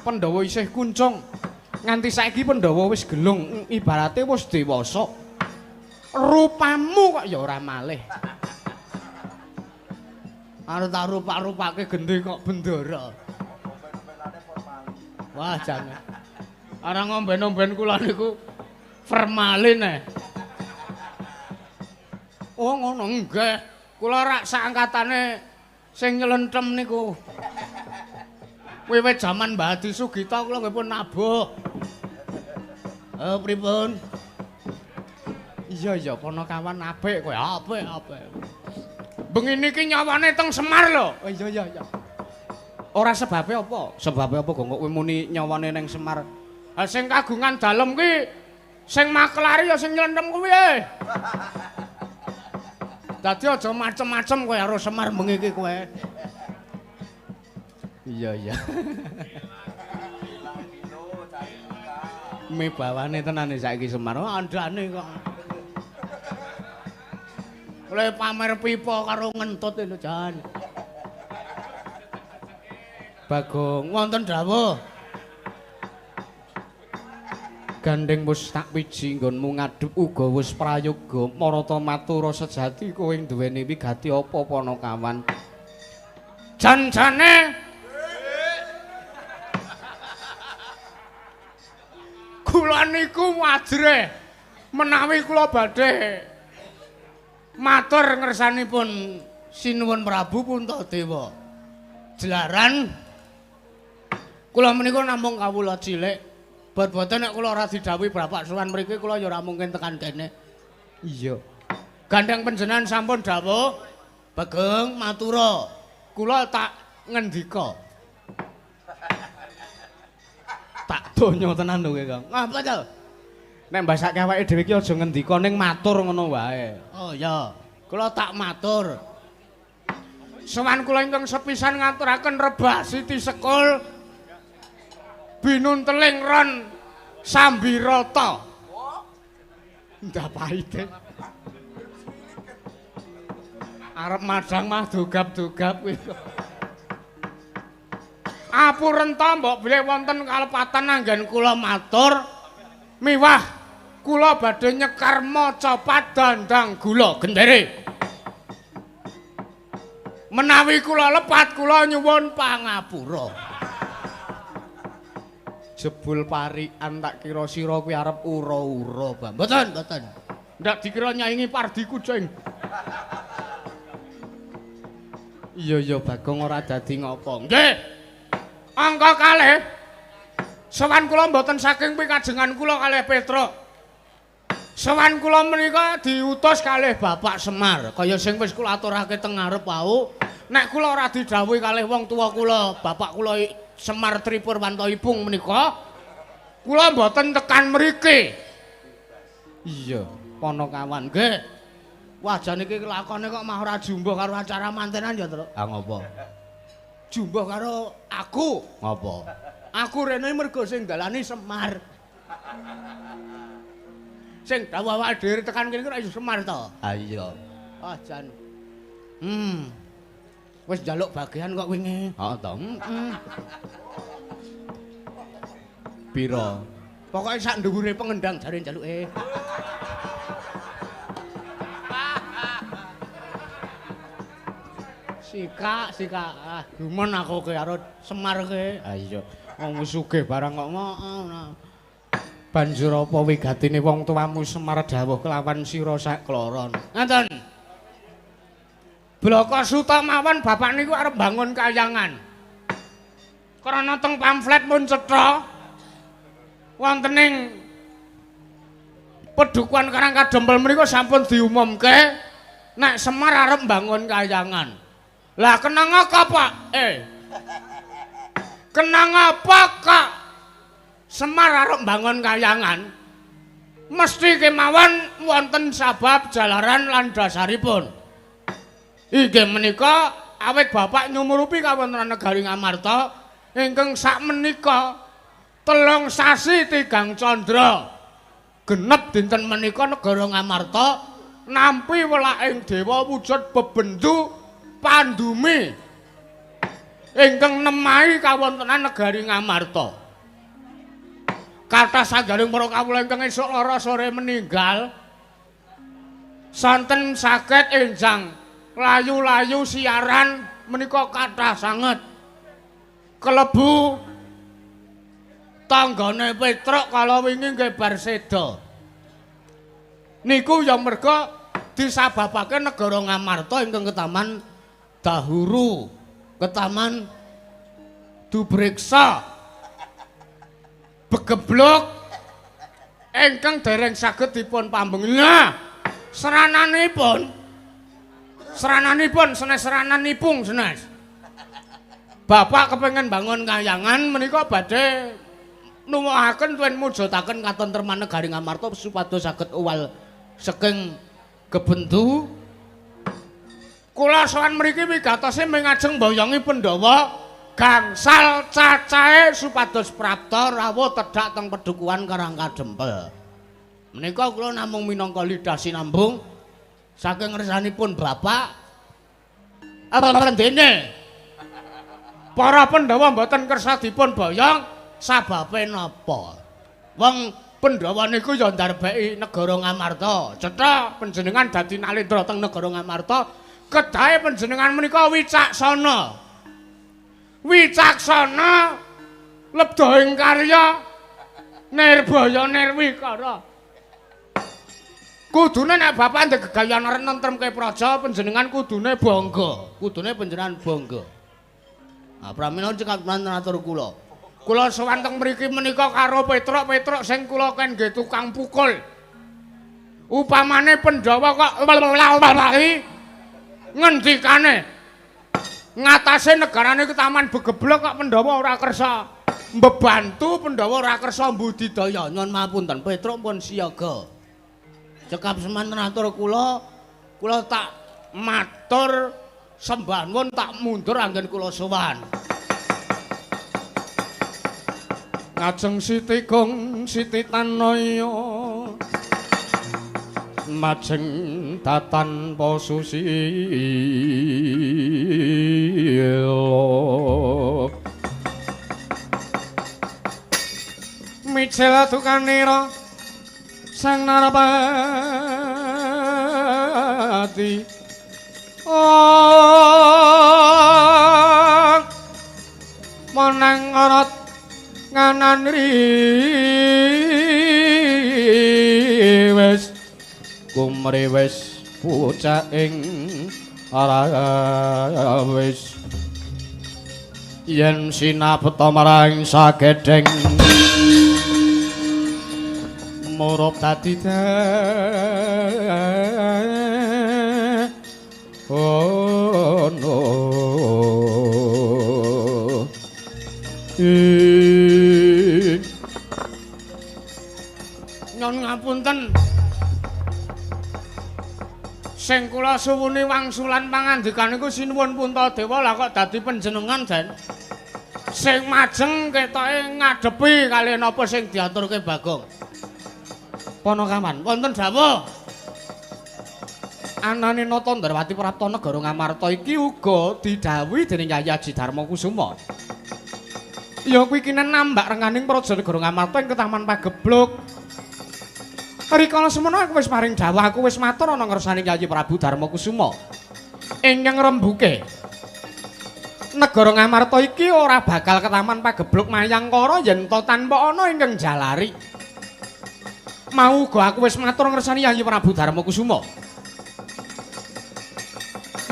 Pandhawa isih kuncung. Nganti saiki Pandhawa wis gelung, ibarate wis dewasa. Rupamu kok ya ora malih. Arep tak rupak-rupake gendhe kok bendara. Wah, jangan. Ora ngomben-omben kula niku formalin eh. Oh ngono nggih. Kula rak saangkatane sing nyelentem niku. Wiwit jaman Mbah Adi Sugita kula nggih pun nabuh. Pripun? Iya iya Panakawan apik kowe, apik apik. Bengi niki nyawane teng Semar lho. Oh iya iya iya. Ora sebabe apa? Sebabe apa kok kowe muni nyawane ning Semar? Ha sing kagungan dalem ki sing makelari ya sing nylentem kuwi. Dadi aja macem-macem kowe karo Semar bengi iki kowe. Iya iya. Mibawane tenan saiki Semar. Oh, andane kok. Oleh pamer pipa karo ngentut lho jan. Bagong wonten dawuh. Gandeng wis tak piji nggonmu ngadhep uga wis prayoga marata matura sejati kowe duweni wigati apa Panakawan. Jan-jane kula niku wajre menawi kula badhe matur ngersanipun Sinuwun Prabu Puntadewa. Jelaran kula menika namung kawula cilik. Bot-boten nek kula ora didhawuhi Bapak sowan mriki kula ya ora mungkin tekan kene. Iya. Gandeng panjenengan sampun dawuh, Bageng matura. Kula tak ngendika. Tak donya tenan lho kowe, Kang. Ngapa to? Nek mbasake awake dhewe iki aja ngendika ning matur ngono wae. Oh iya, kula tak matur. Sowan kula ingkang sepisan ngaturaken rebah Siti Sekul binunteling ron Sambirata. Ndak paite. Arep madang mah dogap-dogap kuwi. Apurenta mbok bilih wonten kalepatan anggen kula matur miwah kula badhe nyekar maca padandang gula gendere. Menawi kula lepat kula nyuwun pangapura. Jebul parikan tak kira sira kuwi arep ura-ura, Bang. Mboten, mboten. Ndak dikira nyaingi pardi kucing. Iya iya Bagong ora dadi ngopo. Nggih. Angka kalih. Sowan kula mboten saking pikajengan kula kalih Petruk. Sowan kula menika diutus kalih Bapak Semar, kaya sing wis kula aturake teng ngarep wau. Nek kula ora didhawuhi kalih wong tuwa kula, bapak kula Semar Tripurwanto Ipung menika, kula mboten tekan mriki. Iya, Panakawan. Nggih. Wah, jan iki lakone kok mah ora jumbuh karo acara mantenan ya, Truk. Ah ngopo? Jumbuh karo aku. Ngopo? Aku rene mergo sing dalani Semar. Sing dawuh awake dhewe tekan kene ora iso Semar to. Ah iya. Ah jan. Wis njaluk bagian kok wingi. Heeh to. Pira? Pokoke sak dhuwure pengendang jare njaluke. Sikak, sikak. Ah, gumun aku ke karo Semar ke. Ah iya, wong sugih barang kok ngono. Banjur apa wigatine wong tuamu Semar dawuh kelawan sira sakloron? Ngaten. Bloko Suta mawon bapak niku arep bangun kayangan. Krana teng pamflet pun cetha wonten ing Pedukuhan Karang Kadempel menika sampun diumumke nek Semar arep bangun kayangan. Lah kenang apa, Pak? Kenang apa kok Semar arep bangun kayangan? Mesti kemawon wonten sabab jalaran lan dasaripun. Inggih menika awit bapak nyumurupi kawontenan negari Ngamarta ingkang sakmenika 3 sasi 3 candra genep dinten menika negara Ngamarta nampi welaking dewa wujud bebendu pandumi ingkang nemahi kawontenan negari Ngamarta. Kathah sanggaring para kawula ingkang esuk lara sore meninggal sonten saged enjang layu-layu siaran menika kathah sanget. Kelebu tanggane Petruk kala wingi nggih bar seda. Niku ya merga disababake negara Ngamarta ingkang ketaman dahuru, ketaman dubriksa begeblok ingkang dereng saged dipun pambengi. Nah, serananipun senes serananipun senes. Bapak kepengin bangun kayangan menika badhe nuwuhaken tuwin mujudaken katentreman negari Ngamarta supados saged uwal saking gebendu. Kula sowan mriki wigatose ming ajeng mboyongi Pandhawa gangsal cacahe supados prapta rawuh tedhak teng Pedukuhan Karang Kadempel. Menika kula namung minangka lidah sinambung saking ngersanipun bapak. Dene para Pandhawa mboten kersa dipun boyong sababe napa? Wong Pandhawa niku ya ndarbeki negara Ngamarta. Cetha panjenengan dadi nalendra teng negara Ngamarta, kedahe panjenengan menika wicaksana. Wicaksana lebda ing karya nirbaya nirwikara. Kudune nek bapak ndek gegayan arep nentremke praja panjenengan kudune bangga. Kudune panjenengan bangga. Nah, pramila cekap atur kula. Kula sowan teng mriki menika karo Petruk-Petruk sing kula ken nggih tukang pukul. Upamane Pandhawa kok ngendikane ngatasé negarane ketaman begeblok kok Pandhawa ora kersa mbebantu, Pandhawa ora kersa mbudidaya. Nyuwun mapunten, Petruk pun siaga. Cekap semanten atur kula, kula tak matur sembah nuwun tak mundur anggen kula sowan. Ngajeng Siti Gong Siti Tanaya majeng datan posusila mijil dukanira sang narapati ong menang arat nganan riwes kumriwes pucaking arawis yen sinabeta marang sagedheng murup dadi ono nyon ngapunten sing kula suwuni wangsulan pangandikan niku sinuwun Puntadewa lah kok dadi panjenengan Den sing majeng ketoke ngadepi kaliyan apa sing diaturke Bagong. Ponokaman wonten dawuh. Anane Nata Ndrawati prapta negara Ngamarta iki uga didhawuhi dening Yayi Aji Darma Kusuma. Ya kuwi kinen nambak renganing praja negara Ngamarta ing ketaman Pagebluk. Rikala semono aku wis paring dawuh, aku wis matur ana ngersane Yayi Prabu Darma Kusuma. Ingkang rembuke negara Ngamarta iki ora bakal ketaman Pagebluk mayangkara yen ta tanpa ana ingkang jalari. Mau uga aku wis matur ngersane Yayi Prabu Darma Kusuma.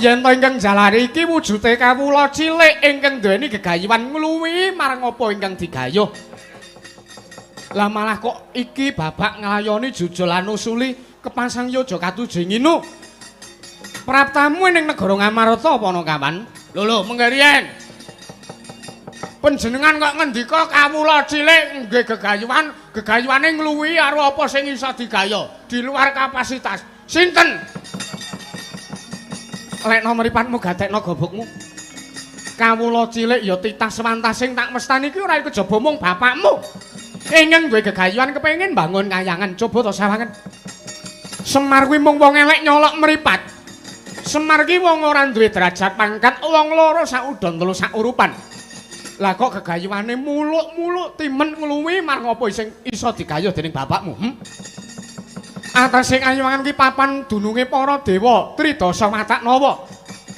Yen ta ingkang jalari iki wujude kawula cilik ingkang duweni gegayuhan ngluwihi marang apa ingkang digayuh. Lah malah kok iki babak nglayoni jujul lan usuli kepasang yoja katuju nginu. Praptamu ning negara Ngamarta apa ana kawan? Lho lho mengke riyen. Panjenengan kok ngendika kawula cilik nggih gegayuhan, gegayuhane ngluwihi karo apa sing iso digayuh, di luar kapasitas. Sinten? Lekno mripatmu gatekno gobokmu. Kawula cilik ya titah sewantasing tak mestani iki ora kejaba mung bapakmu. Ingkang duwe gegayuhan kepengin bangun kayangan, coba to sawangen. Semar kuwi mung wong elek nyolok mripat. Semar ki wong ora duwe derajat pangkat, wong loro sak udon telu sak urupan. Lah kok gegayuhane muluk-muluk timen ngluwihi marang apa sing iso digayuh dening bapakmu? Atase kayangan ki papan dununge para dewa Tridasa Watak Nawa.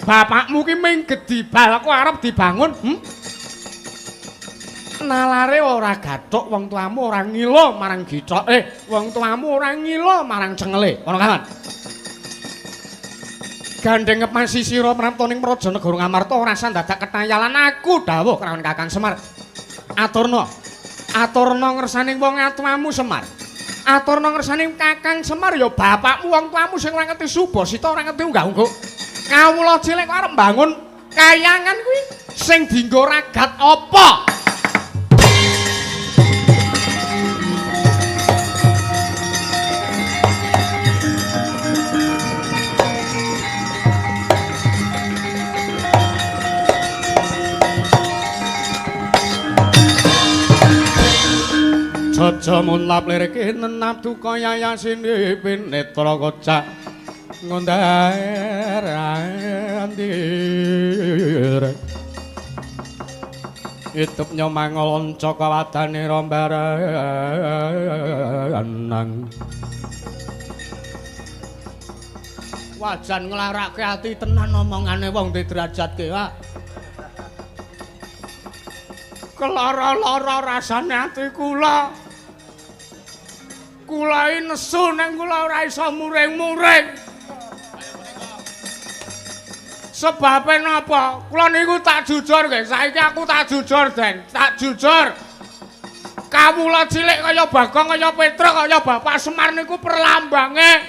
Bapakmu ki ming gedibal kok arep dibangun? Nalare ora gathuk wong tuamu ora ngila marang githoke, wong tuamu ora ngila marang cengele. Ana kawan. Gandeng ngepasi sira prapta ning praja negara Ngamarta ora usah dadak ketayalan aku dawuh kelawan Kakang Semar. Aturna. Aturna ngersane wong atuamu Semar. Aturna ngersane Kakang Semar ya bapakmu wong tuamu sing ora ngerti subasita ora ngerti unggah-ungguh. Kawula cilik kok arep mbangun kayangan kuwi sing dienggo ragat apa? Aja munlap lirike nenap duka yayasine pinetra kocak ngundar andir. Itup nyomangolonca kawadane rombaranang. Wajan nglarake ati tenan omongane wong diderajatke, Pak. Kelara-lara rasane ati kula. Kula iki nesu nang kula ora iso muring-muring. Sebabe napa? Kula niku tak jujur nggih, saiki aku tak jujur, Den. Tak jujur. Kawula cilik kaya Bagong, kaya Petruk, kaya Bapak Semar niku perlambange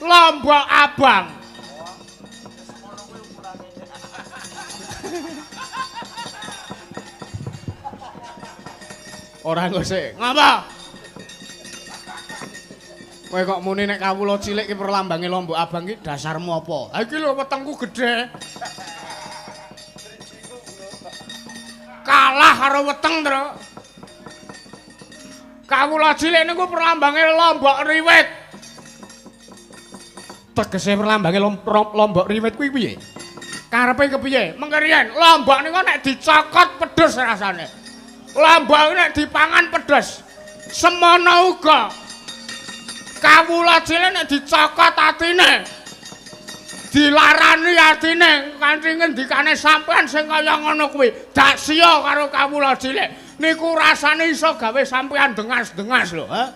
Lombok Abang. Ora ngosek. Ngapa? Kowe kok muni nek kawula cilik ki perlambange Lombok Abang ki dasarmu apa? Ha iki lho wetengku gedhe. Kalah karo weteng, Tru. Kawula cilik niku perlambange Lombok Riwit. Tegese perlambange Lombok Riwit kuwi piye? Karepe kepiye? Mengke riyen lombok niku nek dicokot pedes rasane. Lombok nek dipangan pedes. Semono uga. Kawula cilik nek dicokot atine, dilarani atine kanthi ngendikane sampean sing kaya ngono kuwi, dak siya karo kawula cilik. Niku rasane iso gawe sampean dengas-dengas lho, ha?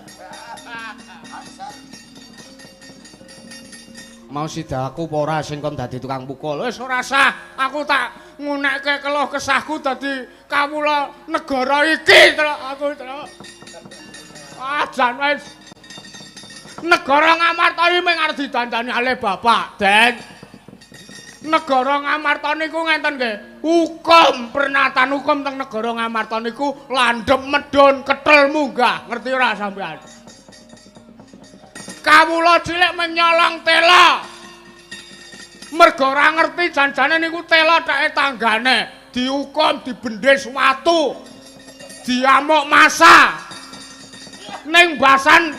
Mau sida aku apa ora sing kon dadi tukang pukul? Wis ora sah, aku tak ngunekke keluh kesahku dadi kawula negara iki, Truk. Aku, Truk. Ah, jan wis. Negara Ngamarta iki mung arep didandani alih bapak, Den. Negara Ngamarta niku ngenten nggih. Hukum pernatan hukum teng negara Ngamarta niku landhep medhun ketel munggah. Ngerti ora sampean? Kawula cilik menyolong tela. Mergo ora ngerti janjane niku tela theke tanggane. Dihukum dibendhes watu. Diamuk massa. Ning basan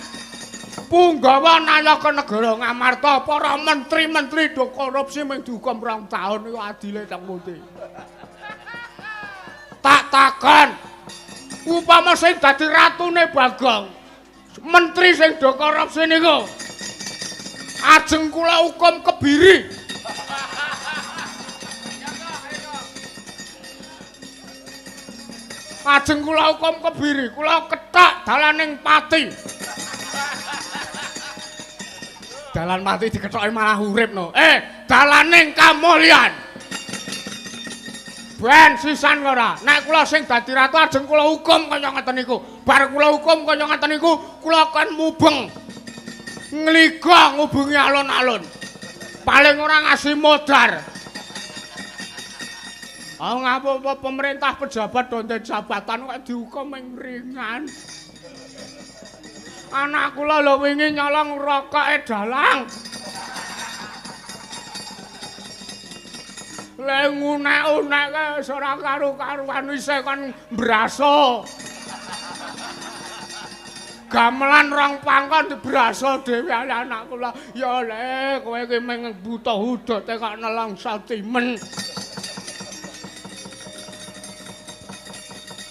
Punggawa nayaka negara Ngamarta para menteri-menteri do korupsi mung dihukum 2 taun iku adile teng pundi? Tak takon. Upama sing dadi ratune Bagong, menteri sing do korupsi niku ajeng kula hukum kebiri. Ajeng kula hukum kebiri, kula kethok dalaning pati. Dalan mati dikethoki malah urip no. Dalaning kamulyan. Ben sisan ora. Nek kula sing dadi ratu ajeng kula hukum kaya ngeten niku. Bar kula hukum kaya ngeten niku, kula kon mubeng. Ngliga ngubungi alun-alun. Paling ora ngasih modar. Ah ngapa pemerintah pejabat donten jabatan kok dihukum ing ringan. Anak kula lho wingi nyolong rokoke dalang. Le ngunek-unekke wis ora karu-karuan isih kon mbraso. Gamelan rong pangkon dibraso dhewe anak kula. Ya le kowe iki mung buta hudute kok nelongso timen.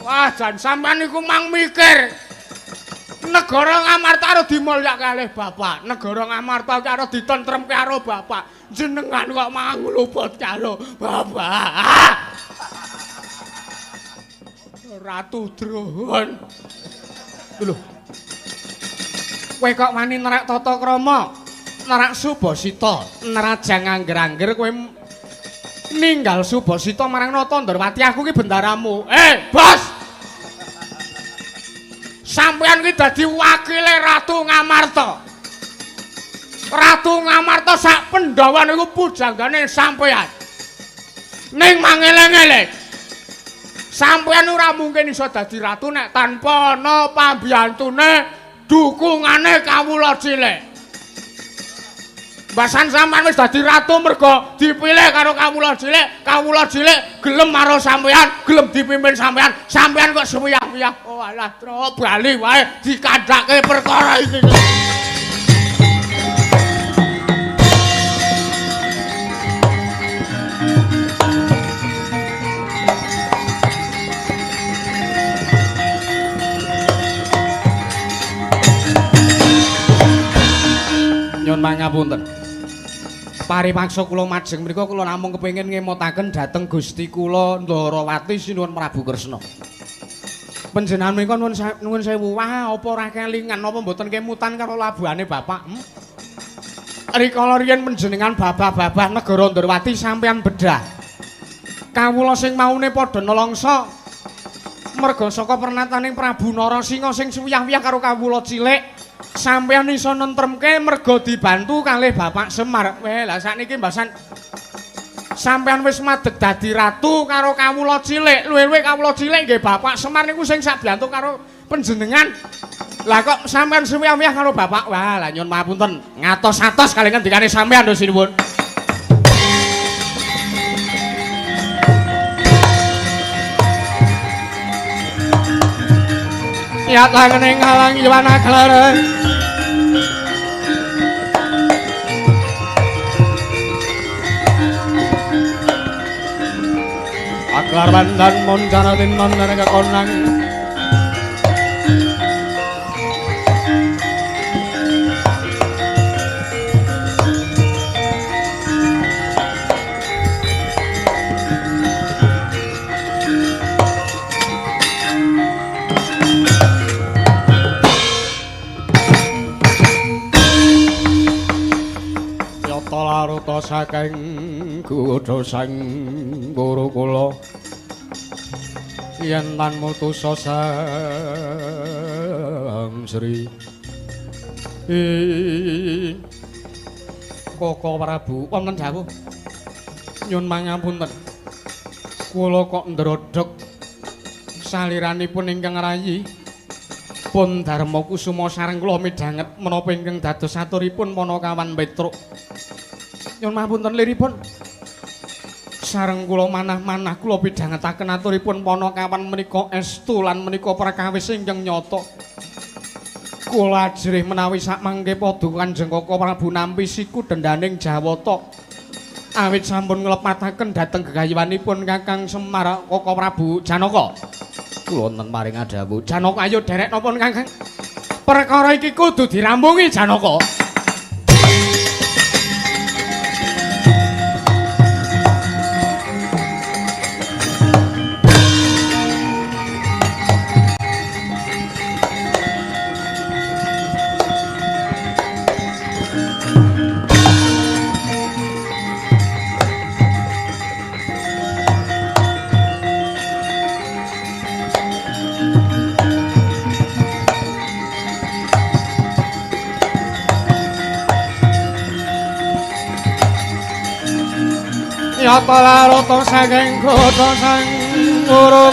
Wah, jan sampean niku mang mikir. Negara Ngamarta karo dimulyake kalih bapak. Negara Ngamarta karo ditentremke karo bapak. Jenengan kok mang ngluput karo bapak. Ratu Drohon. Lho. Kowe kok wani nerak tata krama, nerak Subasita, nerajang angger-angger kowe ninggal Subasita marang Nata Ndorowati, aku ki bendaramu. Bos. Sampeyan ki dadi wakile Ratu Ngamarta. Ratu Ngamarta sak Pandhawan iku pujanggane sampeyan. Ning mangeleng-eleng. Sampeyan ora mungkin iso dadi ratu nek tanpa ana pambiyantune dukungane kawula cilik. Mbasan sampeyan wis dadi ratu mergo dipilih karo kawula cilik gelem karo sampeyan, gelem dipimpin sampeyan, sampeyan kok suwiyah-wiyah. Oh alah, tro bali wae dikandhake perkara iki. Nyun mangapunten. Paripaksa kula majeng mriku kula namung kepengin ngemotaken dhateng Gusti kula Ndorowati Sinuwun Prabu Kresna. Panjenengan menika nuwun sewu. Wah, apa ora kelingan apa mboten kemutan karo labuhane bapak? Rikala riyen panjenengan babah-babah negara Ndorowati sampeyan bedah. Kawula sing maune padha nelongso merga saka pernataning Prabu Narasinga sing suwiyah-wiyah karo kawula cilik. Sampeyan iso nentremke merga dibantu kalih Bapak Semar. Weh, lah sakniki mbasan sampeyan wis madeg dadi ratu karo kawula cilik. Luwih-luwih kawula cilik nggih Bapak Semar niku sing sabiyantu karo panjenengan. Lah kok sampeyan suwiyah-wiyah karo Bapak? Wah, lah nyun mapunten. Ngatos-atos kali ngendikane sampeyan lho sinuwun. Ya tangene ngalang yowana klara. Aklar bandan moncana tinon nang konang. Laruta saking godha sang Gurukula yen tan mutusa sang Sri Koko Prabu wonten dawuh nyun mangapunten kula kok ndrodhog saliranipun ingkang rayi pun Darma Kusuma sareng kula midhanget menapa ingkang dados aturipun Panakawan Petruk. Nyun mapunten liripun sareng kula manah-manah kula pidhangetaken aturipun Panakawan menika estu lan menika perkawis ingkang nyata. Kula ajrih menawi sakmangke padha Kanjeng Kaka Prabu nampi siku dendaning Jawata. Awit sampun nglepataken dhateng gegayuhanipun Kakang Semar Kaka Prabu Janaka. Kula wonten paring adhawuh. Janaka ayo derek napa Kakang? Perkara iki kudu dirampungi Janaka. Yata larata saking kutha sang Guru.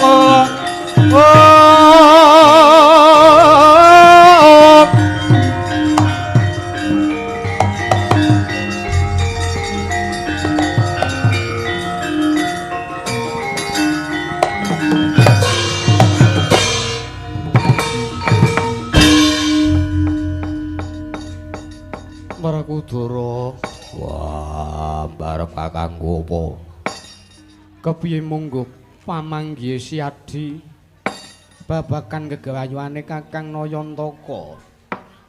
Werkudara. Wah, barep kakangku apa? Kepiye mungguh pamanggihe Siadi babagan gegayuhane Kakang Nayantaka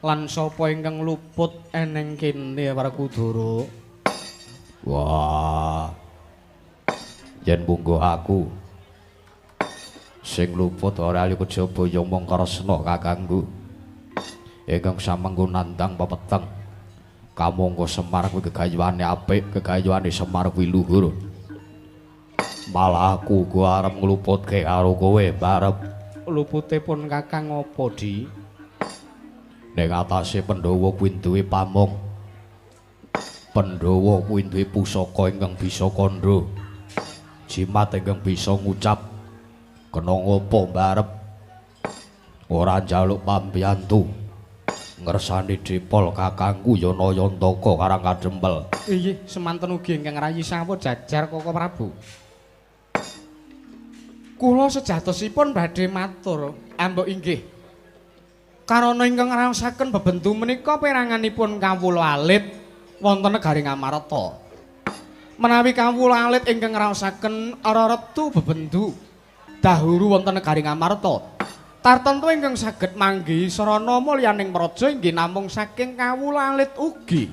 lan sapa ingkang luput eneng kene Werkudara? Wah. Yen mungguh aku sing luput ora ali kejaba ya mung Kresna kakangku. Ingkang samengko nandang pepeteng. Kamangka Semar kuwi gegayuhane apik, gegayuhane Semar kuwi luhur. Malah aku uga arep ngluputke karo kowe, barep. Lupute pun Kakang apa, Di? Ning atase Pandhawa kuwi duwe pamong. Pandhawa kuwi duwe pusaka ingkang bisa kandha. Jimat ingkang bisa ngucap. Kena ngopo, barep? Ora njaluk pambiyantu. Ngersani dipol kakangku ya Nayantaka Karang Kadempel. Inggih, semanten ugi ingkang rayi sawuh jajar Kaka Prabu. Kula sejatosipun badhe matur, ambok inggih. Karana ingkang ngraosaken bebendu menika peranganipun kawula alit wonten negari Ngamarta. Menawi kawula alit ingkang ngraosaken reretu bebendu dahulu wonten negari Ngamarta, tartemtu ingkang saged manggihi sarana mulyaning praja inggih namung saking kawula alit ugi.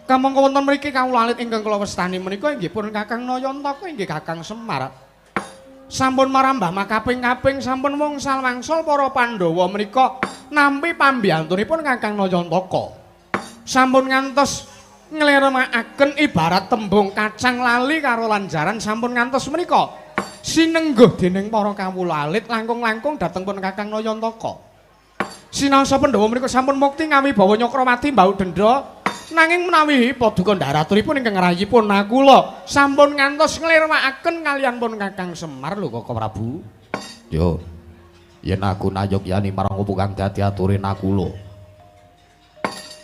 Kamangka wonten mriki kawula alit ingkang kula wastani menika inggih pun Kakang Nayantaka inggih Kakang Semar. Sampun marambah makaping-kaping sampun wongsal-wangsal para Pandhawa menika nampi pambiyantunipun Kakang Nayantaka. Sampun ngantos ngleremakaken ibarat tembung kacang lali karo lanjaran sampun ngantos menika sinengguh dening para kawula alit langkung-langkung dhateng pun Kakang Nayantaka. Sinaosa Pandhawa menika sampun mukti ngawibawa Nyakrawati mbau dendha, nanging menawi paduka ndharaturipun ingkang ngrayipun Nakula sampun ngantos nglirwakaken kaliyan pun Kakang Semar lho Kaka Prabu. Yo. Yen aku nayogyani marang opo kang dadi ature Nakula.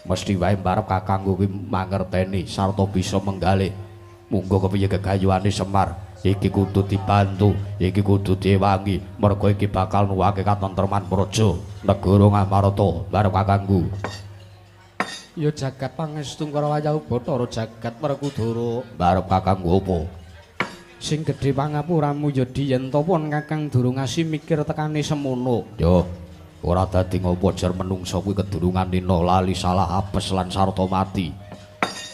Mesti wae mbarep kakangku kuwi mangerteni sarta bisa menggalih. Munggo kepiye gegayuhane Semar. Iki kudu dibantu, iki kudu diewangi, merga iki bakal nuwake katentreman praja negara Ngamarta barep kakangku. Ya jagat pangestu Kurawa Bathara jagat Werkudara barep kakangku apa? Sing gedhe pangapuramu ya Di yen to pun Kakang durung ngasih mikir tekane semono. Yo, ora dadi ngopo jer menungsa kuwi kedurungan nina lali salah apes lan sarta mati.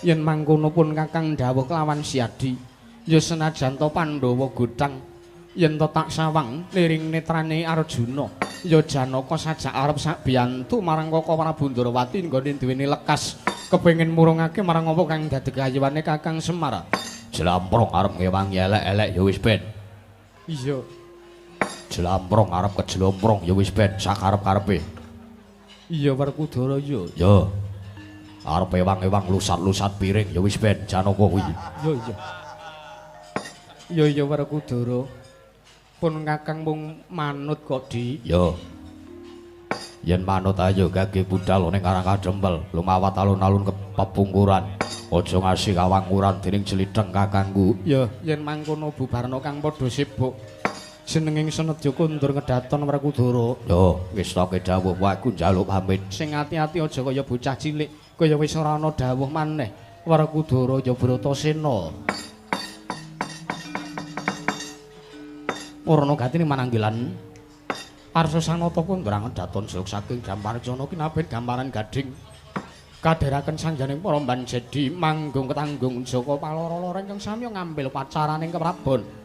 Yen mangkono pun Kakang dawuh kelawan Siadi, ya senajan to Pandhawa godhang yen to tak sawang liring netrane Arjuna, ya Janaka sajak arep sakbiyantu marang Kaka Prabu Ndrawati nggone duweni lekas kepengin murungake marang apa kang dadi gayuhane Kakang Semar. Jlamprong arep ngewangi elek-elek ya wis ben. Iya. Jlamprong arep kejlomprong ya wis ben sakarep-karepe. Iya Werkudara ya. Ya. Arep ewang-ewang lusat-lusat piring ya wis ben Janaka kuwi. Ya iya. Ya iya Werkudara. Pun Kakang mung manut kok Di. Ya. Yen manut ayo gage budal ning Karang Kadempel, lumawat alun-alun kepepungkuran. Aja ngasih kawangkuran dening jlitheng kakangku. Ya, yen mangkono bubarna kang padha sibuk. Jenenging senedya kondur ngedaton Werkudara. Yo, wis toke dawuh aku njaluk pamit. Sing ati-ati aja kaya bocah cilik, kaya wis ora ana dawuh maneh. Werkudara ya Bratasena. Purna gatine mananggilan. Arsa Sanata kondur ngedaton suluk saking Gamparjana kinabet gambaran gading. Kadheraken sangjaning para mbanjedi manggung ketanggung jaka paloro-loro ingkang samya ngambil pacaraning keprabon.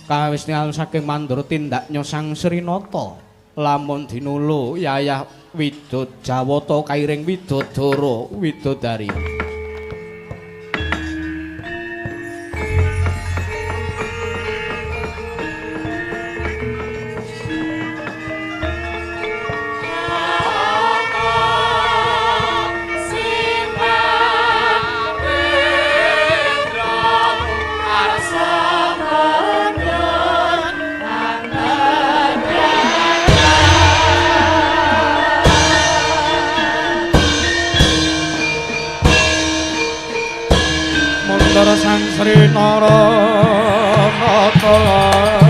Kawis nial saking mandur tindaknya Sang Srinata lamun dinulu yayah Widod Jawata kairing Widodara Widodari. Sang Sri Nara Nata.